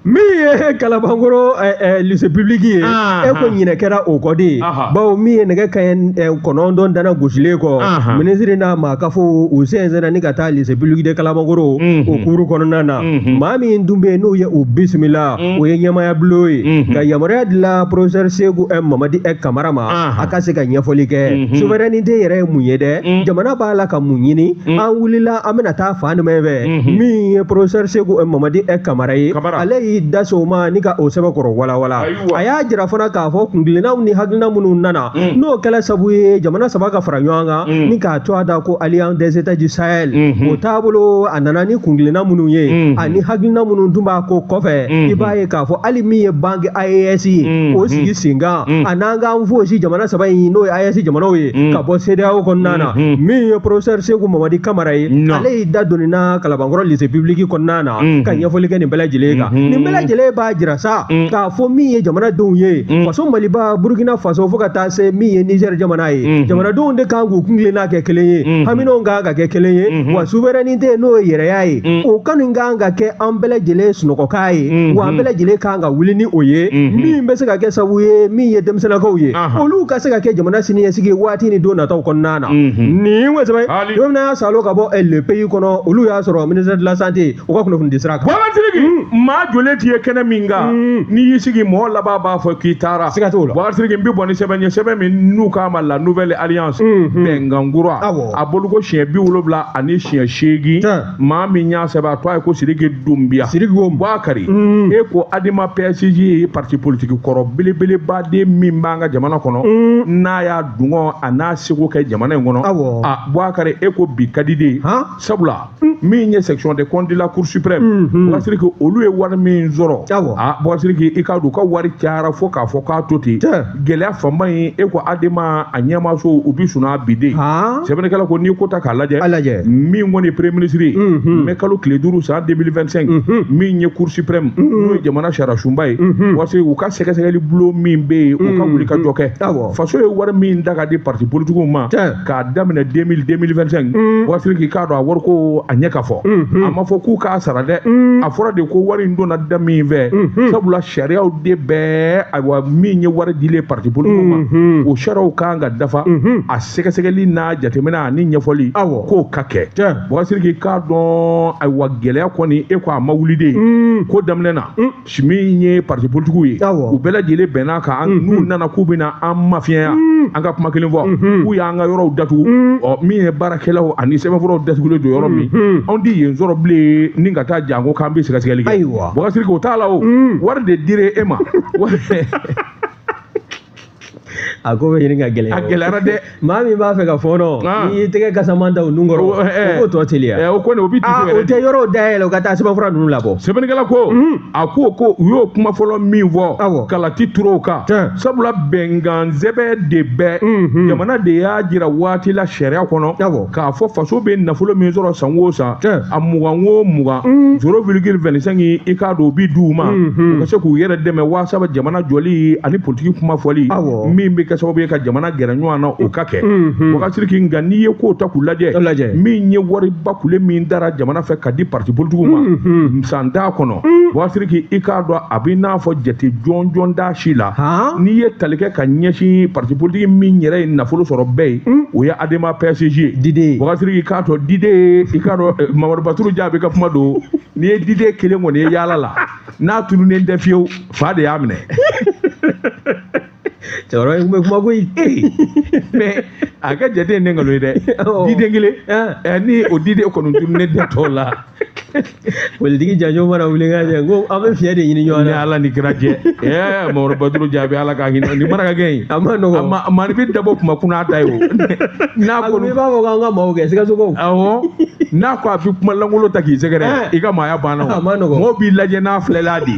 Min ye Kalabankɔrɔ lycée public ye, e ko ɲinɛ kɛra o kɔ de ye, bawo min ye nɛgɛ kanɲɛ 9 dana gosilen kɔ, minisiri n'a maa ka fɔ u sɛnsɛnna ni ka taa lycée public de Kalabankɔrɔ o kuru kɔnɔna na. Maa min dun bɛ yen n'o ye u bisimila, o ye ɲɛmaaya bulon ye, ka yamaruya dila professeur Seku Mamadi Kamara ma, a ka se ka ɲɛfɔli kɛ. Souveraineté yɛrɛ ye mun ye dɛ? Jamana b'a la ka mun ɲini? An wulila an bɛna taa fan jumɛn fɛ? Min ye professeur Seku Mamadi Kamara ye, ale y'i da se o ma ni ka o sɛbɛn kɔrɔ walawala. A y'a jira fana k'a fɔ kuntilennaw ni hakilina minnu nana, n'o kɛla sabu ye jamana 3 ka fara ɲɔgɔn kan ni k'a to a da ko Alliance des États du Sahel, o taabolo a nana ni kuntilenna minnu ye ani hakilina minnu tun b'a ko kɔfɛ, i b'a ye k'a fɔ hali min ye banque AES ye, o sigi sen kan, a n'an k'an fosi jamana 3 in n'o ye AES jamanaw ye ka bɔ CEDEAO kɔnɔna na. Min ye professeur Seku Mamadi Kamara ye, ale y'i da donni na Kalabankɔrɔ lycée public kɔnɔna na ka ɲɛfɔli kɛ nin bɛɛ lajɛlen kan. Ni Nin bɛɛ lajɛlen b'a jira sa k'a fɔ min ye jamanadenw ye, faso Maliba, Burkina Faso, fo ka taa se min ye Niger jamana ye, jamanadenw de kan k'u kuntilenna kɛ kelen ye, haminanw kan ka kɛ kelen ye, wa souveraineté n'o ye yɛrɛya ye, o kanu kan ka kɛ an bɛɛ lajɛlen sunɔgɔkan ye, wa an bɛɛ lajɛlen kan ka wuli ni o ye, min bɛ se ka kɛ sababu ye min ye denmisɛnninkaw ye, olu ka se ka kɛ jamana siniɲɛsigi waati ni don nataw kɔnɔna na. Nin ko sɛbɛn don min na y'a salo ka bɔ le pays kɔnɔ, olu y'a sɔrɔ ministère de la santé u ka kunnafoni di sira kan. Boubacar Sidiki, maa joli t'i ye kɛnɛ min kan, n'i y'i sigi mɔgɔ laban b'a fɔ k'i taara. Siga t'o la. Boubacar Sidiki, n bɛ bɔ ni sɛbɛn ye, sɛbɛn min n'u k'a ma la nouvelle alliance, bɛnkan kura, a bolo ko siɲɛ 78 siɲɛ 8, maa min y'a sɛbɛn a tɔgɔ ye ko Sidiki Doumbia. Sidiki ko Boubacar, e ko Adema PSG ye parti politique kɔrɔ belebelebaden min b'an ka jamana kɔnɔ, n'a y'a dungɔ a n'a seko kɛ jamana in kɔnɔ. A Boubacar, e ko bi ka di de, sabula min ye section de compte de la Cour suprême, Boubacar Sidiki, olu ye wari min sɔrɔ, a Boubacar Sidiki, i k'a dɔn u ka wari cayara fo k'a fɔ k'a to ten. Gɛlɛya fanba in, e ko Adema a ɲɛmaaso u bi sunaa bi de. Sɛbɛnnikɛla ko n'i ko ta k'a lajɛ, min kɔni premier ministre ye, mai kalo tile 5 san 2025, min ye Cour suprême n'o ye jamana sariyasunba ye, Boubacar Sidiki, u ka sɛgɛsɛgɛli bulon min bɛ yen, u ka wuli ka jɔ kɛ, faso ye wari min da ka di parti politiques ma k'a daminɛ 2000 2025, Boubacar Sidiki, k'a dɔn a wariko a ɲɛ ka fɔ, a ma fɔ k'u k'a sara dɛ, a fɔra de ko wari in donna da min fɛ, sabula sariyaw de bɛɛ, ayiwa, min ye wari dilen parti politique ma, o sariyaw kan ka dafa, a sɛgɛsɛgɛli n'a jateminɛ ani ɲɛfɔli k'o ka kɛ. Boubacar Sidiki, k'a dɔn, ayiwa, gɛlɛya kɔni, e ko a ma wuli de ko daminɛ na, min ye parti politique ye, u bɛɛ lajɛlen bɛnna kan, n'u nana k'u bɛna an mafiɲɛya, an ka kuma kelen fɔ, k'u y'an ka yɔrɔw datugu, ɔ min ye baarakɛlaw ani sɛbɛnfuraw datugulen don yɔrɔ min, anw ti yen sɔrɔ bilen ni ka taa janko k'an bɛ sɛgɛsɛgɛli kɛ. Boubacar Sidiki, o t'a la, o wari de dir'e e ma. A ko bɛ ɲini ka gɛlɛya. A gɛlɛyara dɛ. Maa min b'a fɛ ka fɔɔnɔ, n'i y'i tɛgɛ kasaman da o nun kɔrɔ, o b'o tɔ teliya. O kɔni o bɛ dusu yɛrɛ. O tɛ yɔrɔw dayɛlɛ, u ka taa sɛbɛnfura ninnu labɔ. Sɛbɛnnikɛla ko a ko u y'o kuma fɔlɔ min fɔ, kalati turu o kan, sabula bɛnkan sɛbɛn de bɛ jamana de y'a jira waati la sariya kɔnɔ k'a fɔ faso bɛ nafolo min sɔrɔ san o san, a 20 o 20, 0,25, i k'a dɔn o bɛ d'u ma, u ka se k'u yɛrɛ dɛmɛ waasa jamana jɔli ani politiki kuma fɔli min bɛ kɛ sababu ye ka jamana gɛrɛ ɲɔgɔn na, o ka kɛ. Boubacar Sidiki, nka n'i ye kow ta k'u lajɛ, min ye wariba kule min dara jamana fɛ ka di parti politigiw ma san t'a kɔnɔ, Boubacar Sidiki, i k'a dɔn a bɛ n'a fɔ jate jɔnjɔn t'a si la. N'i ye tali kɛ ka ɲɛsin parti politique min yɛrɛ ye nafolo sɔrɔ bɛɛ ye, o ye Adema PSG ye. Dide. Boubacar Sidiki, k'a dɔn Dide, i k'a dɔn Mamadu Baturu Jaabi ka kuma don, n'i ye Dide kelen kɔni ye yaala la, n'a tununnen tɛ fiyewu, fa de y'a minɛ. Cɛkɔrɔba in kun bɛ kuma koyi. Mais a ka jate ye ne nkalon ye dɛ. Diden kelen ni o diden kɔni tununnen tɛ tɔw la. Politiki janjo mana wuli ka jɛ, ko an bɛ fiɲɛ de ɲini ɲɔgɔn na. Ni Ala ni kira cɛ, Mamadu Baturu Jaabi, Ala ka hinɛ nin mana ka kɛ yen. A ma nɔgɔn. Maaninfin dabɔ kuma kunna ta ye o. N'a ko i b'a fɔ k'an ka maaw kɛ Sikasokaw. Awɔ, n'a ko a bɛ kuma lankolon ta k'i sɛgɛrɛ, i ka maaya banna o. A ma nɔgɔn. Mɔgɔw b'i lajɛ n'a filɛla de.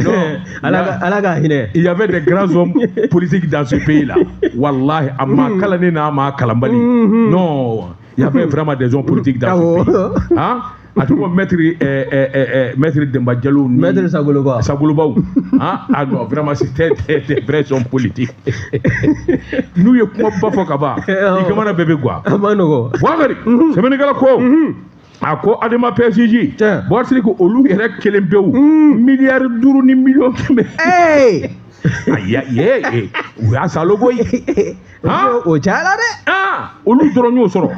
Non, Ala ka hinɛ. Il y avait des grands hommes politiques dans ce pays-là. Wallahi, a maa kalannen n'a maa kalanbali. Non, il y avait vraiment des hommes politiques dans ce pays. Hein? A tɔgɔ maître Demba Diallo ni Maître Sagoloba. Sagolobaw. Hein? Ah non, vraiment, c'était des vrais hommes politiques. N'u ye kumaba fɔ ka ban, i kamana bɛɛ bɛ guwa. A ma nɔgɔn. Boubacar, sɛbɛnnikɛla ko a ko Adema PSG, Boubacar Sidiki, olu yɛrɛ kelen pewu, miliyari 5 ni miliyɔn 100. Ayi, u y'a salo koyi. O cayala dɛ. Olu dɔrɔn y'o sɔrɔ.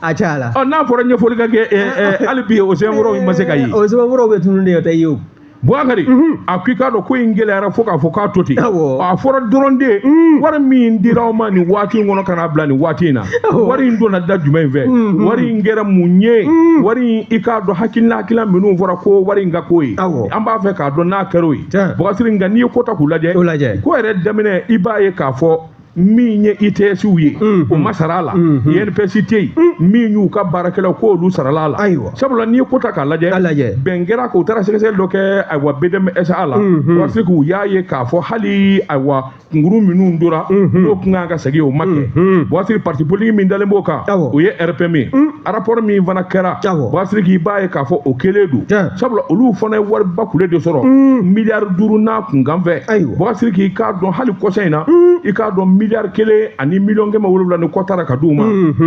A cayala. Ɔ, n'a fɔra ɲɛfɔli ka kɛ, hali bi o sɛbɛnfuraw ma se ka ye. O sɛbɛnfuraw bɛ tunun de, o tɛ ye o. Boubacar, a ko i k'a dɔn ko in gɛlɛyara fo k'a fɔ k'a to ten. A fɔra dɔrɔn de, wari min dira aw ma nin waati in kɔnɔ ka n'a bila nin waati in na, wari in donna da jumɛn in fɛ, wari in kɛra mun ye, wari in, i k'a dɔn hakilina minnu fɔra ko wari in ka k'o ye, an b'a fɛ k'a dɔn n'a kɛra o ye. Boubacar Sidiki, nka n'i ye ko ta k'u lajɛ, ko yɛrɛ daminɛ, i b'a ye k'a fɔ Min ye ITS ye o ma sara a la, INPS tɛ yen, min y'u ka baarakɛlaw k'olu sarala a la. Sabula n'i ye ko ta k'a lajɛ, bɛn kɛra k'u taara sɛgɛsɛgɛli dɔ kɛ ayiwa BDMSA la, parce que u y'a ye k'a fɔ hali ayiwa kunkuru minnu dora n'o kun kan ka segin o ma kɛ. Bouasiri parti politique min dalen b'o kan, o ye RPM ye. Rapport min fana kɛra, Bouasiri k'i b'a ye k'a fɔ o kɛlen don, sabula olu fana ye wariba kule de sɔrɔ, 5 milliards n'a kunkan fɛ. Bouasiri k'i k'a dɔn hali kɔsa in na, i k'a dɔn 1 milliard 1 million 700 ni kɔ taara ka d'u ma,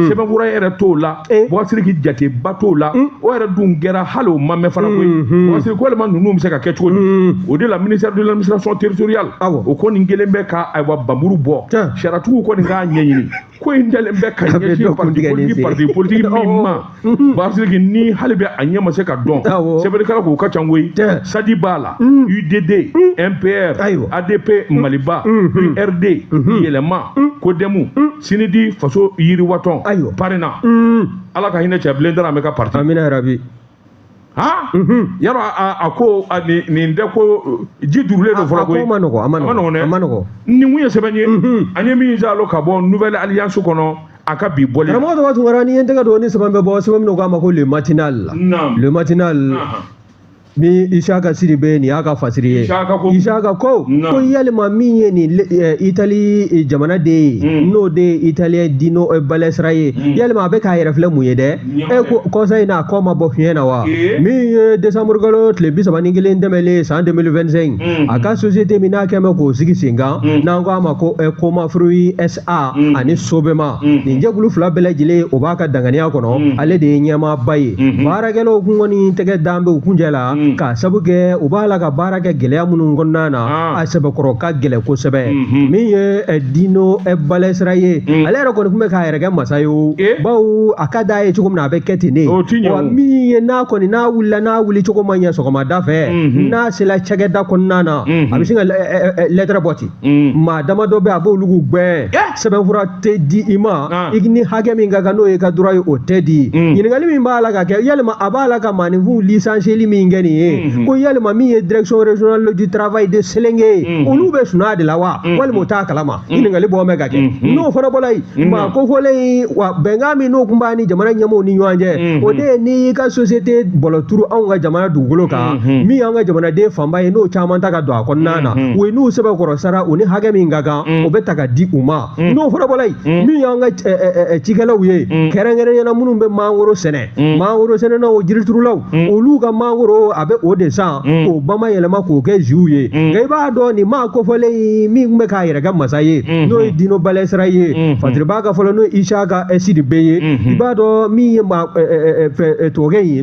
sɛbɛnfura yɛrɛ t'o la. Bouasiri k'i jateba t'o la, o yɛrɛ dun kɛra hali o ma mɛn fana koyi. Bouasiri ko walima ninnu bɛ se ka kɛ cogo di? O de la ministère de l'administration territoriale, o ko nin kelen bɛ ka ayiwa bamuru bɔ, sariyatigiw kɔni k'a ɲɛɲini. Ko in dalen bɛ ka ɲɛsin parti politique min ma, Bouasiri ni hali bɛ a ɲɛ ma se ka dɔn, sɛbɛnnikɛla k'o ka ca koyi. SADI b'a la, UDD, MPR, ADP Maliba, URD, Yɛlɛma, Kodɛmu, Sinidi, Faso Yiriwatɔn, Parena. Ala ka hinɛ cɛ bilen dara bɛ ka parti. Amina yarabi. Ha, yarɔ a ko nin tɛ ko ji durulen don fɔlɔ koyi. A ko ma nɔgɔ, a ma nɔgɔ, a ma nɔgɔ. Nin kun ye sɛbɛn ye an ye min zalo ka bɔ Nouvelle Alliance kɔnɔ a ka bi bɔli. Karamɔgɔ Tɔgɔ Tunkara, ni ye n tɛgɛ don ni sɛbɛn bɛ bɔ, sɛbɛn min k'a ma ko Le Matinal. Le Matinal ni Isaka Sidibe, nin y'a ka fasiri ye. Isaka ko ko yalima min ye nin Itali jamana den ye, n'o de ye Italien Dino Balestra ye, yalima a bɛ k'a yɛrɛ filɛ mun ye dɛ? E ko kɔsa in na a kɔ ma bɔ fiɲɛ na wa? Min ye décembre kalo tile 31 tɛmɛlen san 2025, a ka société min n'a kɛn bɛ k'o sigi sen kan, n'an ko a ma ko Coma Fruit SA ani Sobema, nin jɛkulu fila bɛɛ lajɛlen o b'a ka danganiya kɔnɔ, ale de ye ɲɛmaaba ye. Baarakɛlaw kun kɔni tɛgɛ dan bɛ u kunjɛ la, k'a sabu kɛ u b'a la ka baara kɛ gɛlɛya minnu kɔnɔna na, a sɛbɛkɔrɔ ka gɛlɛn kosɛbɛ. Min ye Dino Balestra ye, ale yɛrɛ kɔni tun bɛ k'a yɛrɛ kɛ masa ye o, bawo a ka d'a ye cogo min na a bɛ kɛ ten de. Wa min ye n'a kɔni n'a wulila, n'a wuli cogo ma ɲɛ sɔgɔmada fɛ, n'a sera cakɛda kɔnɔna na, a bɛ sin ka lɛtɛrɛ bɔ ten, maa damadɔ bɛ a b'olu gbɛn, sɛbɛnfura tɛ di i ma, i ni hakɛ min ka kan n'o ye ka droit ye, o tɛ di. Ɲininkali min b'a la ka kɛ, yalima a b'a la ka maaninfinw licencier min kɛ nin ye, ko yalima min ye direction régionale du travail de Sélingué, olu bɛ sunɔgɔ de la wa, walima o t'a kalama? Ɲininkali bɔ bɛ ka kɛ. N'o fana bɔra yen, maa kofɔlen in wa, bɛnkan min n'o kun b'a ni jamana ɲɛmɔgɔw ni ɲɔgɔn cɛ, o de ye n'i y'i ka société bɔlɔ turu anw ka jamana dugukolo kan, min y'an ka jamanaden fanba ye, n'o caman ta ka don a kɔnɔna na, o ye n'u sɛbɛkɔrɔ sara, u ni hakɛ min ka kan, o bɛ ta ka di u ma. N'o fana bɔra yen, min y'an ka cikɛlaw ye, kɛrɛnkɛrɛnnenya la minnu bɛ mangoro sɛnɛ, mangoro sɛnɛnaw, jiriturulaw, olu ka mangoro a bɛ o de san k'o bama yɛlɛma k'o kɛ jus ye. Nka i b'a dɔn nin maa kofɔlen in min tun bɛ k'a yɛrɛ kɛ masa ye, n'o ye Dino Balestra ye, Fatiriba ka fɔlɔ, n'o ye Isaka Sidibe ye, i b'a dɔn min ye maa tubabukɛ in ye,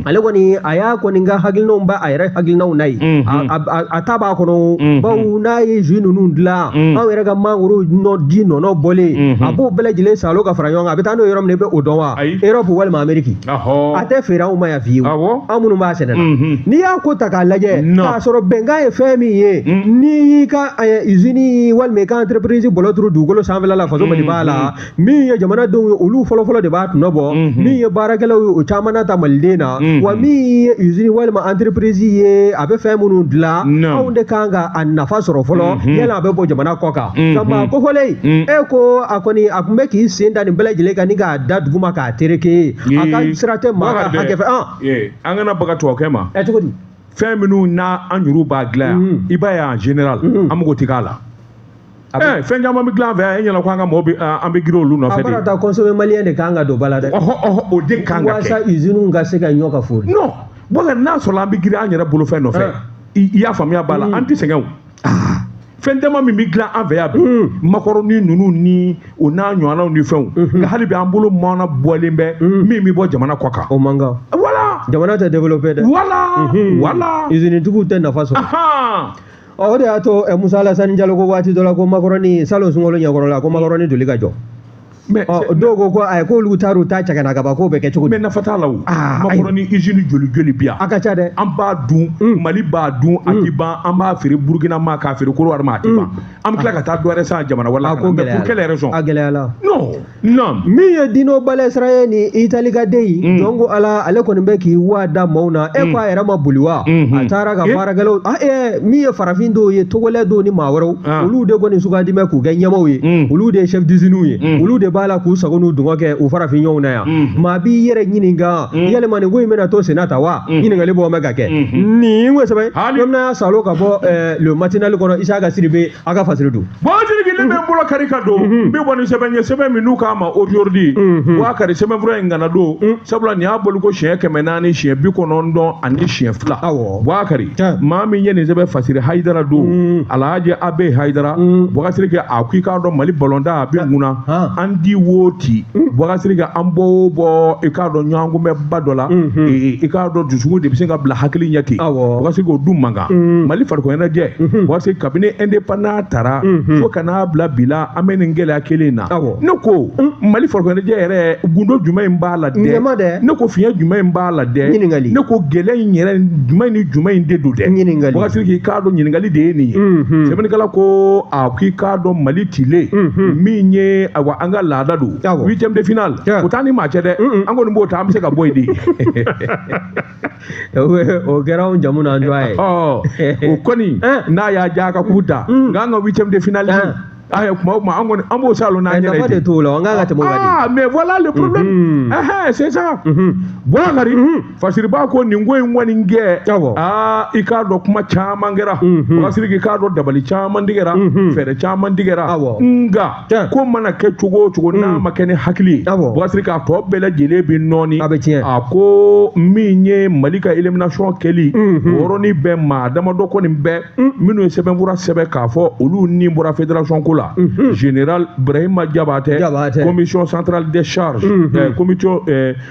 ale kɔni a y'a kɔni ka hakilinaw ba a yɛrɛ hakilinaw na ye, a ta b'a kɔnɔ, bawo n'a ye jus ninnu dilan, anw yɛrɛ ka mangoro ji nɔnɔ bɔlen, a b'o bɛɛ lajɛlen salo ka fara ɲɔgɔn kan, a bɛ taa n'o yɔrɔ min na, i bɛ o dɔn wa? Europe walima Amérique. A tɛ feere anw ma yan fiyewu, anw minnu b'a sɛnɛ na. N'i y'a ko ta k'a lajɛ, k'a sɔrɔ bɛnkan ye fɛn min ye, n'i y'i ka usine walima i ka entreprise bɔlɔ turu dugukolo sanfɛla la, faso Mali b'a la, min ye jamanadenw ye, olu fɔlɔfɔlɔ de b'a tɔnɔ bɔ, min ye baarakɛlaw ye, o caman na ta maliden na wa. Min ye usine walima entreprise ye, a bɛ fɛn minnu dilan, anw de kan ka a nafa sɔrɔ fɔlɔ yala a bɛ bɔ jamana kɔ kan. Nka maa kofɔlen e ko a kɔni a tun bɛ k'i sen da nin bɛɛ lajɛlen kan ni k'a da duguma k'a tereke, a ka sira tɛ maa ka hakɛ fɛ. An kana baga tubabukɛ ma. Ɛ, cogo di? Fɛn minnu n'a an yɛrɛw b'a dilan yan, i b'a ye en général an mago tɛ k'a la. Fɛn caman bɛ dilan an fɛ yan, e ɲɛna ko an ka mɔgɔw bɛ an bɛ girin olu nɔfɛ de. A bara ta consommer malien de kan ka don ba la dɛ. Ɔhɔ ɔhɔ, o de kan ka kɛ. Walasa usines ka se ka ɲɔ ka fori. Non, Boubacar, n'a sɔrɔ an bɛ girin an yɛrɛ bolofɛn nɔfɛ, i y'a faamuya b'a la, an tɛ sɛgɛn o. Fɛn caman min bɛ dilan an fɛ yan bi, makɔrɔni ninnu ni o n'a ɲɔgɔnnaw ni fɛnw, nka hali bi an bolo mɔnna bɔlen bɛ min bɛ bɔ jamana kɔ kan. O man kan. Voilà. Jamana tɛ développer dɛ. Voilà. Voilà. Usine tigiw tɛ nafa sɔrɔ. Ɔ, o de y'a to Musa Alasani Jalo ko waati dɔ la ko makɔrɔni salon sunkalo ɲɛkɔrɔ la, ko makɔrɔni doli ka jɔ. Mais dɔw ko ko ayi k'olu taar'u ta cɛ ka na ka ban k'o bɛ kɛ cogo di. Mais nafa t'a la o. Makɔrɔni usine joli joli bi yan. A ka ca dɛ. An b'a dun Mali b'a dun a ti ban, an b'a feere Burukina ma k'a feere Korowari ma a ti ban. An bɛ tila ka taa dɔ wɛrɛ san jamana wɛrɛ la. A ko Mais pour quelle raison? A gɛlɛyala. Non non. Min ye Dino Balestra ye ni Itali ka den ye. Jɔn ko Ala ale kɔni bɛ k'i wa da maaw na e ko a yɛrɛ ma boli wa. A taara ka baarakɛlaw min ye farafin dɔw ye Togolais dɔw ni maa wɛrɛw olu de kɔni sugandi bɛ k'u kɛ ɲɛmaaw ye olu de ye chef d'usine ye olu de b'a la k'u sago n'u dungɔ kɛ u farafin ɲɔgɔnw na yan maa b'i yɛrɛ ɲininka yalima nin ko in bɛna to senna ta wa ɲininkali bɔ bɛ ka kɛ nin ko sɛbɛn bamanan salo ka bɔ le matinal kɔnɔ Isaka Sidibe a ka fasiri don. Bon Sidiki ne bɛ n bolo kari ka don n bɛ bɔ ni sɛbɛn ye sɛbɛn min n'u k'a ma aujourd'hui wa kari sɛbɛnfura in kana don sabula nin y'a boli ko siɲɛ 400 siɲɛ 92 wa kari maa min ye nin sɛbɛn fasiri Hayidara don Alhaji Abe Hayidara Boubacar a ko i k'a dɔn Mali balontan a bɛ mun na an di wo ti Boubacar an bɔ o bɔ i k'a dɔn ɲɔgɔnkunbɛba dɔ la i k'a dɔn dusukun de bɛ se ka bila hakili ɲɛ ten Boubacar o dun man kan Mali farikolo ɲɛnajɛ Boubacar kabini indépendant taara fo ka n'a bila bi la an bɛ nin gɛlɛya kelen in na ne ko Mali farikolo ɲɛnajɛ yɛrɛ gundo jumɛn in b'a la dɛ ne ko fiɲɛ jumɛn in b'a la dɛ ne ko gɛlɛya in yɛrɛ jumɛn ni jumɛn in de don dɛ Boubacar k'i k'a dɔn ɲininkali de ye nin ye sɛbɛnnikɛla ko a k'i k'a dɔn Mali tile min ye ayiwa an ka laada don huitième de finale o t'an ni maa cɛ dɛ an kɔni b'o ta an bɛ se ka bɔ yen de. O kɛra anw jamu n'an dɔgɔ ye. O kɔni n'a y'a diya a ka k'u ta nka an ka huitième de finale. Ah, kuma o kuma an kɔni an b'o salon n'an yɛrɛ ye. Nafa de t'o la an kan ka tɛmɛ o kan de. Ah, mais voilà le problème. C'est ça. Boubacar Fasiriba ko nin ko in kɔni kɛ. Aa i k'a dɔn kuma caman kɛra. Boubacar i k'a dɔn dabali caman tigɛra. Fɛɛrɛ caman tigɛra. Nka ko mana kɛ cogo o cogo n'a ma kɛ ni hakili ye. Boubacar k'a tɔ bɛɛ lajɛlen bɛ nɔɔni. A bɛ tiɲɛ. A ko min ye Mali ka élimination kɛli. O yɔrɔnin bɛɛ maa damadɔ kɔni bɛɛ minnu ye sɛbɛnfura sɛbɛn k'a fɔ olu ni bɔra fédération ko la. Général Brahima Diabaté, commission centrale des charges,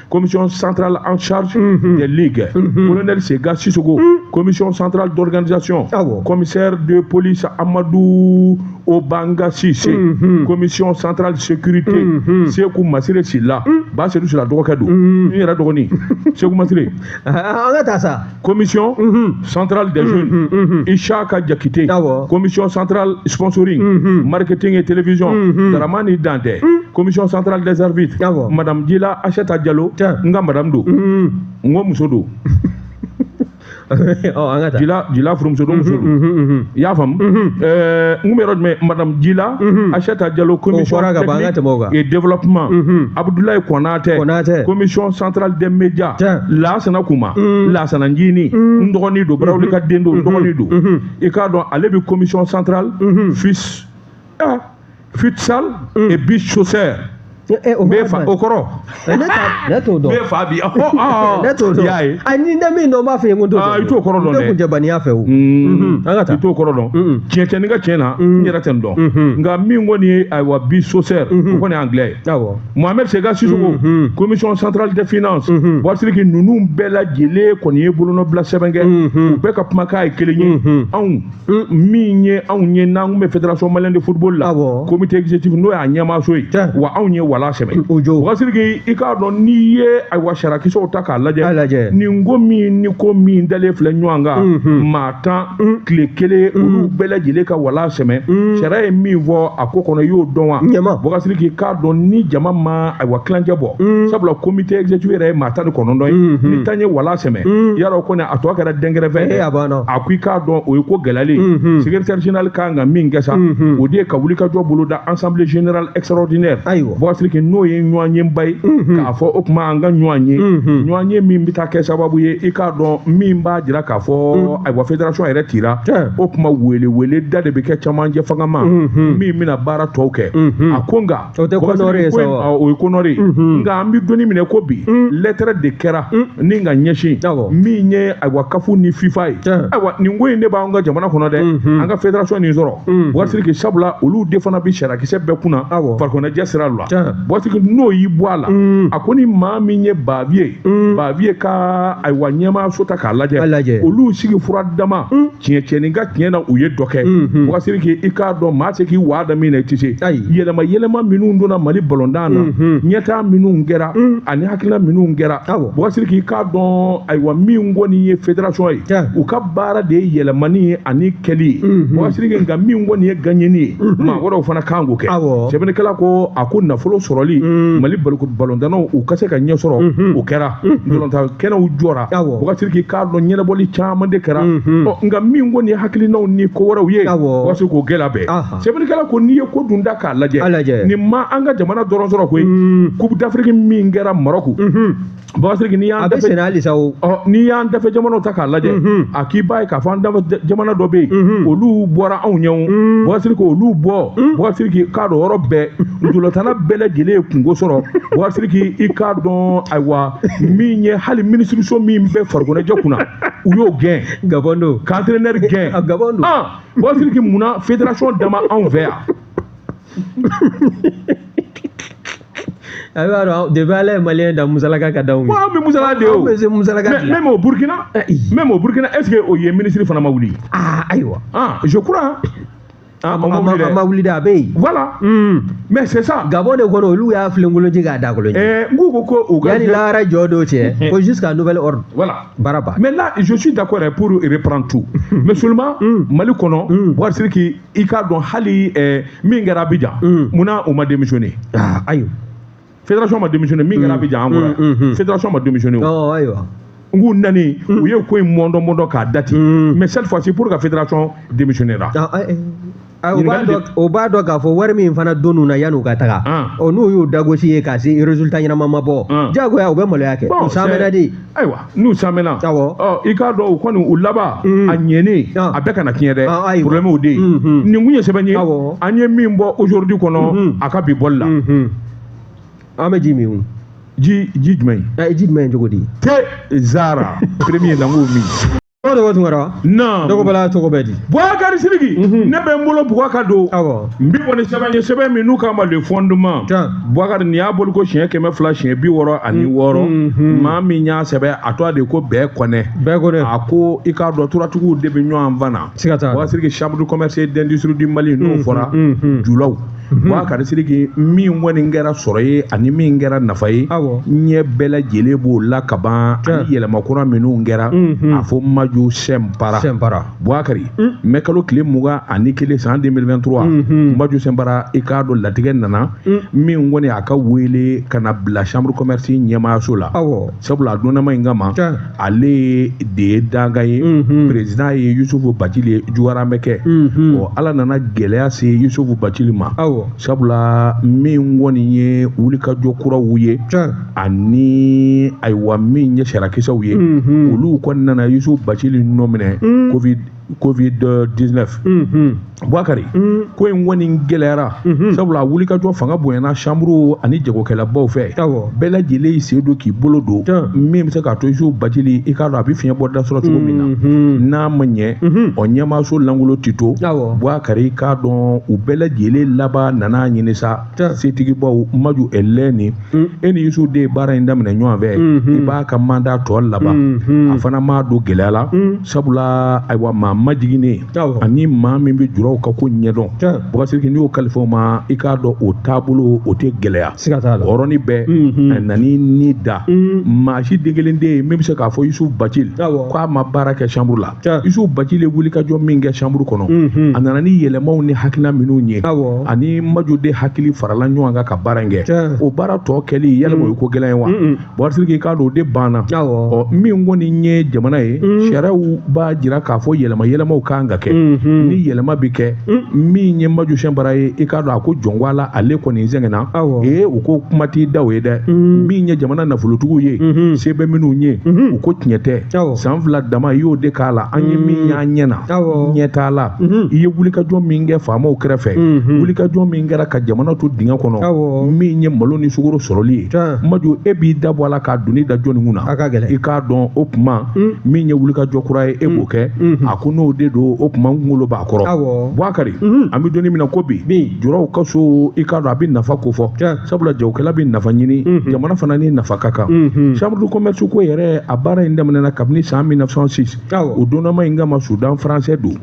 commission centrale en charge des ligues, colonel Sega Sissoko, commission centrale d'organisation, commissaire de police Amadou Obanga Sissé, commission centrale sécurité, Sekou Massiré Silla, Bassirou Silla dɔgɔkɛ don, n yɛrɛ dɔgɔnin, Sekou Massiré. Commission centrale des jeunes, Ishaka Diakité, commission centrale sponsoring, marketing et télévision, Dramani Dante, commission centrale des arbitres, Madame Dila Acheta Diallo, nga Madame Do, nga muso do. Dila Dila furumuso do muso do. I y'a faamu? N kun bɛ yɔrɔ jumɛn? Madame Dila Acheta Diallo, commission technique et développement, Abdoulaye Konaté, commission centrale des médias, Lassana Kouma, Lassana Njini, n dɔgɔnin don, Barawuli ka den don, n dɔgɔnin don. I k'a dɔn ale bɛ commission centrale fils futsal et beach soccer. O kɔrɔ. Ne t'o dɔn. Ne fa bi. Ne t'o dɔn. I y'a ye. A ni ne min dɔn n b'a f'i ye n ko n t'o dɔn. I t'o kɔrɔ dɔn dɛ. Ne kun tɛ baniya fɛ o. An ka taa. I t'o kɔrɔ dɔn. Tiɲɛ tɛ ni ka tiɲɛ na n yɛrɛ tɛ nin dɔn. Nka min kɔni ye ayiwa beach soccer o kɔni ye anglais ye. Awɔ. Mohamed Sega Sissoko, commission centrale des finances. Boubacar ninnu bɛɛ lajɛlen kɔni ye bolonɔbila sɛbɛn kɛ. U bɛɛ ka kumakan ye kelen ye. Anw min ye anw ye n'an kun bɛ fédération malienne de football la. Awɔ. Comité exécutif n'o y'a ɲɛmaaso ye. Wa anw ye wala sɛbɛn. Boubacar i k'a dɔn n'i ye ayiwa sariyakisɛw ta k'a lajɛ nin ko min ni ko min dalen filɛ ɲɔgɔn kan maa 10 tile kelen olu bɛɛ lajɛlen ka wala sɛmɛ sariya ye min fɔ a ko kɔnɔ i y'o dɔn wa Boubacar i k'a dɔn ni jama ma ayiwa kilancɛ bɔ sabula comité exécutif yɛrɛ ye maa 19 ye ni tan ye wala sɛmɛ yarɔ kɔni a tɔ kɛra dɛnkɛrɛfɛ ye a ko i k'a dɔn o ye ko gɛlɛyalen secrétaire général kan ka min kɛ sa o de ye ka wulikajɔ bolo da assemblée générale extraordinaire Boubacar n'o ye ɲɔgɔn ye ba ye k'a fɔ o tuma an ka ɲɔgɔn ye ɲɔgɔn ye min bɛ taa kɛ sababu ye i k'a dɔn min b'a jira k'a fɔ ayiwa fédération yɛrɛ tira o tuma wele wele da de bɛ kɛ camancɛ fanga ma min bɛna baara tɔw kɛ a ko nka o tɛ kɔnɔri ye sa wa o ye kɔnɔri ye nka an bɛ donni minɛ ko bi lettre de kɛra ni ka ɲɛsin min ye ayiwa CAF ni FIFA ye ayiwa nin ko in de b'anw ka jamana kɔnɔ dɛ an ka fédération nin sɔrɔ Boubacar sabula olu de fana bɛ sariyakisɛ bɛɛ kunna farikoloɲɛnajɛ sira la Boubacar n'o y'i bɔ a la A ko ni maa min ye Bavieux Bavieux ka ayiwa ɲɛmaaso ta k'a lajɛ, olu sigi fura dama tiɲɛ tiɲɛni ka tiɲɛ na u ye dɔ kɛ. Boubacar Sidiki, i k'a dɔn maa tɛ k'i waa da min na i tɛ se. Yɛlɛma yɛlɛma minnu donna Mali balontan na, ɲɛtaa minnu kɛra ani hakilina minnu kɛra, Boubacar Sidiki, i k'a dɔn ayiwa min kɔni ye fédération ye, u ka baara de ye yɛlɛmani ye ani kɛli ye. Boubacar Sidiki, nka min kɔni ye gagneni ye, maa wɛrɛw fana kan k'o kɛ. Sɛbɛnnikɛla ko a ko nafolo sɔrɔli Mali balontannaw u ka se ka ɲɛ sɔrɔ, o kɛra. Balontan kɛnɛw jɔra. Boubacar Sidiki, k'a dɔn ɲɛnabɔli caman de kɛra. Ɔ nka min kɔni ye hakilinaw ni ko wɛrɛw ye, Boubacar Sidiki, k'o gɛlɛya bɛɛ. Sɛbɛnnikɛla ko n'i ye ko dun da k'a lajɛ, nin ma an ka jamana dɔrɔn sɔrɔ koyi. Coupe d'Afrique min kɛra Maroc, Boubacar Sidiki, n'i y'an dafɛ n'i y'an dafɛ jamanaw ta k'a lajɛ, a k'i b'a ye k'a fɔ an dafɛ jamana dɔ bɛ yen, olu bɔra anw ɲɛ o. Boubacar Sidiki, olu bɔ, Boubacar Sidiki, k'a dɔn yɔrɔ bɛɛ ntolantanna bɛɛ lajɛlen ye kungo sɔrɔ. Boubacar Sidiki, i k'a dɔn ayiwa min ye hali minisiriso min bɛ farikoloɲɛnajɛ kunna, u y'o gɛn. Gabon don. K'entraîneur gɛn. Gabon don. Boubacar Sidiki, munna fédération dama anw fɛ yan? A b'a dɔn depuis Ala ye malien da, musalaka ka d'anw ye. Bon, an bɛ musala de o. An bɛ se musalaka de la. Même au Burkina, même au Burkina, est-ce que o ye ministre fana ma wuli? Ah, ayiwa. Ah, je crois. Ah, a ma wuli dɛ, a bɛ yen. Voilà. Mais c'est ça. Gabon de kɔnɔ, olu y'a filenkolonci k'a dakolonci. N k'u ko ko u ka. Yanni lahara jɔ don cɛ, ko jusqu'à nouvel ordre. Voilà. Baara ban. Mais là, je suis d'accord pour reprendre tout. Mais seulement, Mali kɔnɔ, Boubacar Sidiki, i k'a dɔn hali min kɛra Abidjan, munna o ma démissionné? Ah, ayiwa. Fédération ma démissionné min kɛra Abidjan an kɔrɔ. Fédération ma démissionné. Ɔ ayiwa. N k'u nani, u ye ko in mɔndɔ mɔndɔ k'a dati. Mais cette fois-ci, pour que fédération démissionnera. O b'a dɔn k'a fɔ wari min fana donn'u na yan'u ka taga, ɔ n'u y'u dagosi ye k'a se résultat ɲɛnama ma bɔ, diyagoya u bɛ maloya kɛ. U sanmɛna de. Ayiwa, n'u sanmɛna. Awɔ. Ɔ i k'a dɔn u kɔni u laban a ɲɛnen a bɛɛ kana tiɲɛ dɛ. Problème o de ye. Nin kun ye sɛbɛn ye. An ye min bɔ aujourd'hui kɔnɔ, a ka bi bɔli la. An bɛ ji min o. Ji jumɛn? Ji jumɛn cogo di? Te Zara premier la n k'o min. Dɔgɔ Tunkara. Non. Dɔgɔ Bala tɔgɔ bɛ di? Boubacar Sidiki. Ne bɛ n bolo bugɔ ka don. Awɔ. N bi bɔ ni sɛbɛn ye, sɛbɛn min n'u k'a ma le fondement. Boubacar, nin y'a bolo ko siɲɛ 266. Maa min y'a sɛbɛn, a tɔgɔ de ko bɛɛ kɔnɛ. Bɛɛ kɔnɛ. A ko i k'a dɔn turatigiw de bɛ ɲɔgɔn fan na. Siga t'a la. Boubacar Sidiki, chambre de commerce et d'industrie du Mali n'o fɔra julaw. Boubacar Sidiki, min kɔni kɛra sɔrɔ ye ani min kɛra nafa ye, ɲɛ bɛɛ lajɛlen b'o la kaban, ani yɛlɛma kura minnu kɛra, a fɔ Maju Sɛnpara. Boubacar, mɛ kalo tile 21 san 2023, Maju Sɛnpara, i k'a dɔn latigɛ nana min kɔni a ka wele ka na bila chambre commerce ɲɛmaayaso la. Sabula a donnama in kama, ale de ye dankan ye, président ye Yusufu Bacili ye, juwara bɛ kɛ. Ɔ Ala nana gɛlɛya se Yusufu Bacili ma. Sabula min kɔni ye wulikajɔ kuraw ye ani ayiwa min ye sariyakisɛw ye, olu kɔni nana Yusufu Bacili nɔ minɛ Covid-19. Boubacar, ko in kɔni gɛlɛyara, sabula wulikajɔ fanga bonyana chambre ani jagokɛlabaw fɛ. Bɛɛ lajɛlen y'i sen don k'i bolo don min bɛ se k'a to Yusufu Bacili, i k'a dɔn a bɛ fiɲɛ bɔ da sɔrɔ cogo min na. N'a ma ɲɛ, ɔ ɲɛmaaso lankolon tɛ to. Boubacar, i k'a dɔn u bɛɛ lajɛlen laban nana ɲini sa setigibaw Maju Ɛlɛni, e ni Yusufu de ye baara in daminɛ ɲɔgɔn fɛ, i b'a ka mandat tɔ laban. A fana m'a don gɛlɛya la, sabula ayiwa maa majiginnen ani maa min bɛ juraw ka ko ɲɛdɔn. Boubacar Sidiki, n'i y'o kalifa o ma, i k'a dɔn o taabolo o tɛ gɛlɛya. Siga t'a la. O yɔrɔnin bɛɛ a nan'i ni da. Maa si den kelen tɛ yen min bɛ se k'a fɔ Yusufu Bacili k'a ma baara kɛ chambre la. Yusufu Bacili ye wulikajɔ min kɛ chambre kɔnɔ, a nana ni yɛlɛmaw ni hakilina minnu ye, ani Maju de hakili farala ɲɔgɔn kan ka baara in kɛ. O baara tɔ kɛli yalima o ye ko gɛlɛn ye wa? Boubacar Sidiki, k'a dɔn o de banna. Ɔ min kɔni ye jamana ye, sariyaw b'a jira k'a fɔ yɛlɛma yɛlɛmaw kan ka kɛ. Ni yɛlɛma bɛ kɛ, min ye Maju Sɛnpara ye, i k'a dɔn a ko jɔnko a la, ale kɔni sɛgɛnna. Ee u ko kuma t'i da o ye dɛ. Min ye jamana nafolotigiw ye, se bɛ minnu ye, u ko tiɲɛ tɛ. San 2 dama i y'o de k'a la, an ye min y'an ɲɛ na, ɲɛ t'a la. I ye wulikajɔ min kɛ faamaw kɛrɛfɛ, wulikajɔ min kɛra ka jamana to dingɛ kɔnɔ, min ye malo ni sukaro sɔrɔli ye, Maju e b'i da bɔ a la k'a doni da jɔnni kun na? I k'a dɔn o kuma min ye wulikajɔ kura ye, e b'o kɛ. A ko n'o de don, o tuma n kunkolo b'a kɔrɔ. Bubakari, an bɛ don min na ko bi, juraw ka so, i k'a dɔn a bɛ nafa ko fɔ, sabula jagokɛla bɛ nafa ɲini, jamana fana ni nafa ka kan. Chambre de commerce ko yɛrɛ, a baara in daminɛna kabini san 1906. O donnama in kama, Soudan français don.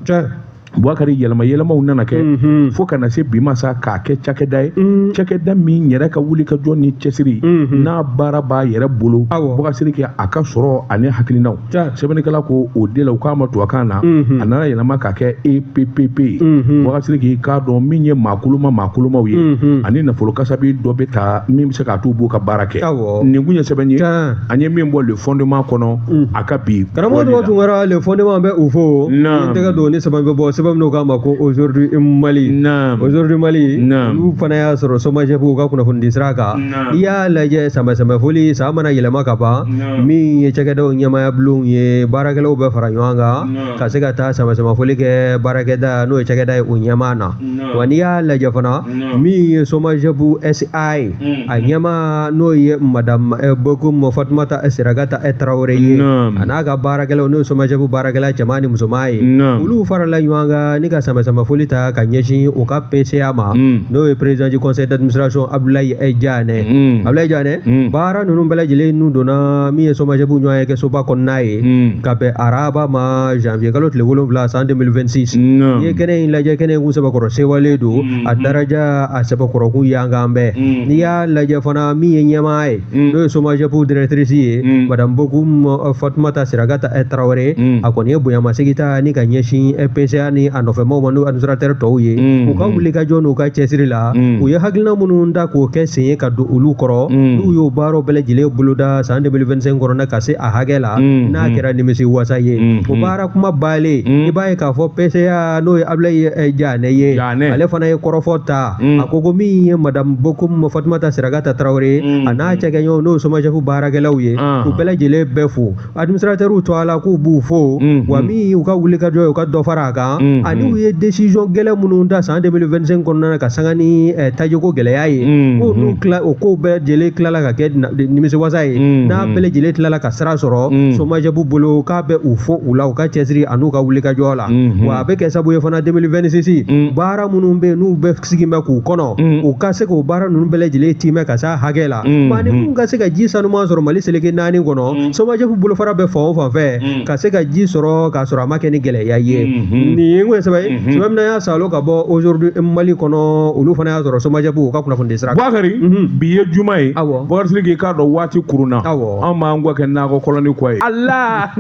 Bubakari, yɛlɛma yɛlɛmaw nana kɛ fo ka na se bi ma sa k'a kɛ cakɛda ye, cakɛda min yɛrɛ ka wuli ka jɔ ni cɛsiri n'a baara b'a yɛrɛ bolo. Bubakari Sidiki, a ka sɔrɔ ani hakilinaw, sɛbɛnnikɛla ko o de la, u k'a ma tubabukan na, a nana yɛlɛma k'a kɛ EPPP ye. Bubakari Sidiki, k'a dɔn min ye maakolomaw ye, ani nafolo kasabi dɔ bɛ ta min bɛ se k'a t'u b'u ka baara kɛ. Nin kun ye sɛbɛn ye an ye min bɔ Le Fondement kɔnɔ a ka bi. Karamɔgɔ Dɔgɔ Tunkara, Le Fondement bɛ u fo. N tɛgɛ don ni sɛbɛn bɛ bɔ, sɛbɛn min k'a ma ko Aujourd'hui Mali. Aujourd'hui Mali, olu fana y'a sɔrɔ SOMAGEP ka kunnafoni sira kan. N'i y'a lajɛ, sama-samafoli san mana yɛlɛma ka ban, min ye cakɛdaw ɲɛmaaya bulonw ye, baarakɛlaw bɛ fara ɲɔgɔn kan ka se ka taa sama-samafoli kɛ baarakɛda n'o ye cakɛda ye o ɲɛmaa na. Wa n'i y'a lajɛ fana, min ye SOMAGEP SA ye, a ɲɛmaa n'o ye madame Bokum Fatumata Siragata Tarawele ye, a n'a ka baarakɛlaw n'o ye SOMAGEP baarakɛla cɛman ni musoman ye, olu farala ɲɔgɔn kan ni ka sama-samafoli ta ka ɲɛsin u ka PCA ma, n'o ye président du conseil d'administration Abdoulaye Diané. Abdoulaye Diané, baara ninnu bɛɛ lajɛlen n'u donna min ye SOMAGEP ɲɔgɔn ye kɛ soba kɔnɔna ye ka bɛn araba ma, janvier kalo tile 7 san 2026. N'i ye kɛnɛ in lajɛ, kɛnɛ in kun sɛbɛkɔrɔ sewalen don, a daraja a sɛbɛkɔrɔ kun yankan bɛɛ. N'i y'a lajɛ fana, min ye ɲɛmaa ye, n'o ye SOMAGEP directrice ye, madame Bokum Fatumata Siragata Tarawele, a kɔni ye bonyamasegin ta ni ka ɲɛsin PCA ni a nɔfɛmaw ma, n'o administrateur tɔw ye, u ka wulikajɔ n'u ka cɛsiri la. U ye hakilina minnu da k'o kɛ sen ye ka don olu kɔrɔ, n'u y'o baaraw bɛɛ lajɛlen boloda san 2025 kɔnɔ ka se a hakɛ la, n'a kɛra nimisi wasa ye. O baara kuma balen, i b'a ye k'a fɔ PCA n'o ye Abdoulaye Diané ye, ale fana ye kɔrɔfɔ ta. A ko ko min ye madame Bokum Fatumata Siragata Tarawele, a n'a cɛkɛɲɔgɔnw n'o ye SOMAGEP baarakɛlaw ye, u bɛɛ lajɛlen bɛɛ fo, administrateur tɔ a la k'u b'u fo, wa min y'u ka wulikajɔ ye, u ka dɔ fara a kan, ani u ye décision gɛlɛn minnu ta san 2025 kɔnɔna na ka sanga ni tajiko gɛlɛya ye, ko n'u tila o kow bɛɛ lajɛlen tilala ka kɛ nimisiwasa ye, n'a bɛɛ lajɛlen tilala ka sira sɔrɔ SOMAGEP bolo, k'a bɛ u fo u la u ka cɛsiri an'u ka wulikajɔ la. Wa a bɛ kɛ sababu ye fana 2026, baara minnu bɛ yen n'u bɛ sigi bɛ k'u kɔnɔ, u ka se k'o baara ninnu bɛɛ lajɛlen timɛ ka s'a hakɛ la, maaninfinw ka se ka ji sanuman sɔrɔ Mali seleke 4 kɔnɔ. SOMAGEP bolofara bɛ fan o fan fɛ ka se ka ji sɔrɔ k'a sɔrɔ a ma kɛ ni gɛlɛya ye. Nin ye kun ye sɛbɛn ye, sɛbɛn min y'a salo ka bɔ Aujourd'hui Mali kɔnɔ, olu fana y'a sɔrɔ SOMAGEP u ka kunnafoni sira. Bubakari, bi ye juma ye. Bubakari Sidiki, k'a dɔn waati kurunna, anw b'an kɔ kɛ nakɔ kɔlɔni kɔ ye. Ala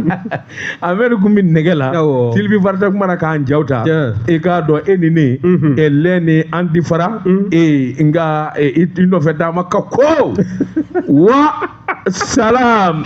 Amadu kun bɛ nɛgɛ la, Sylvie Varta kuma na k'an jaw ta, i k'a dɔn e ni ne e lɛ ni an ti fara e nka i nɔfɛ taama ka ko wa salam.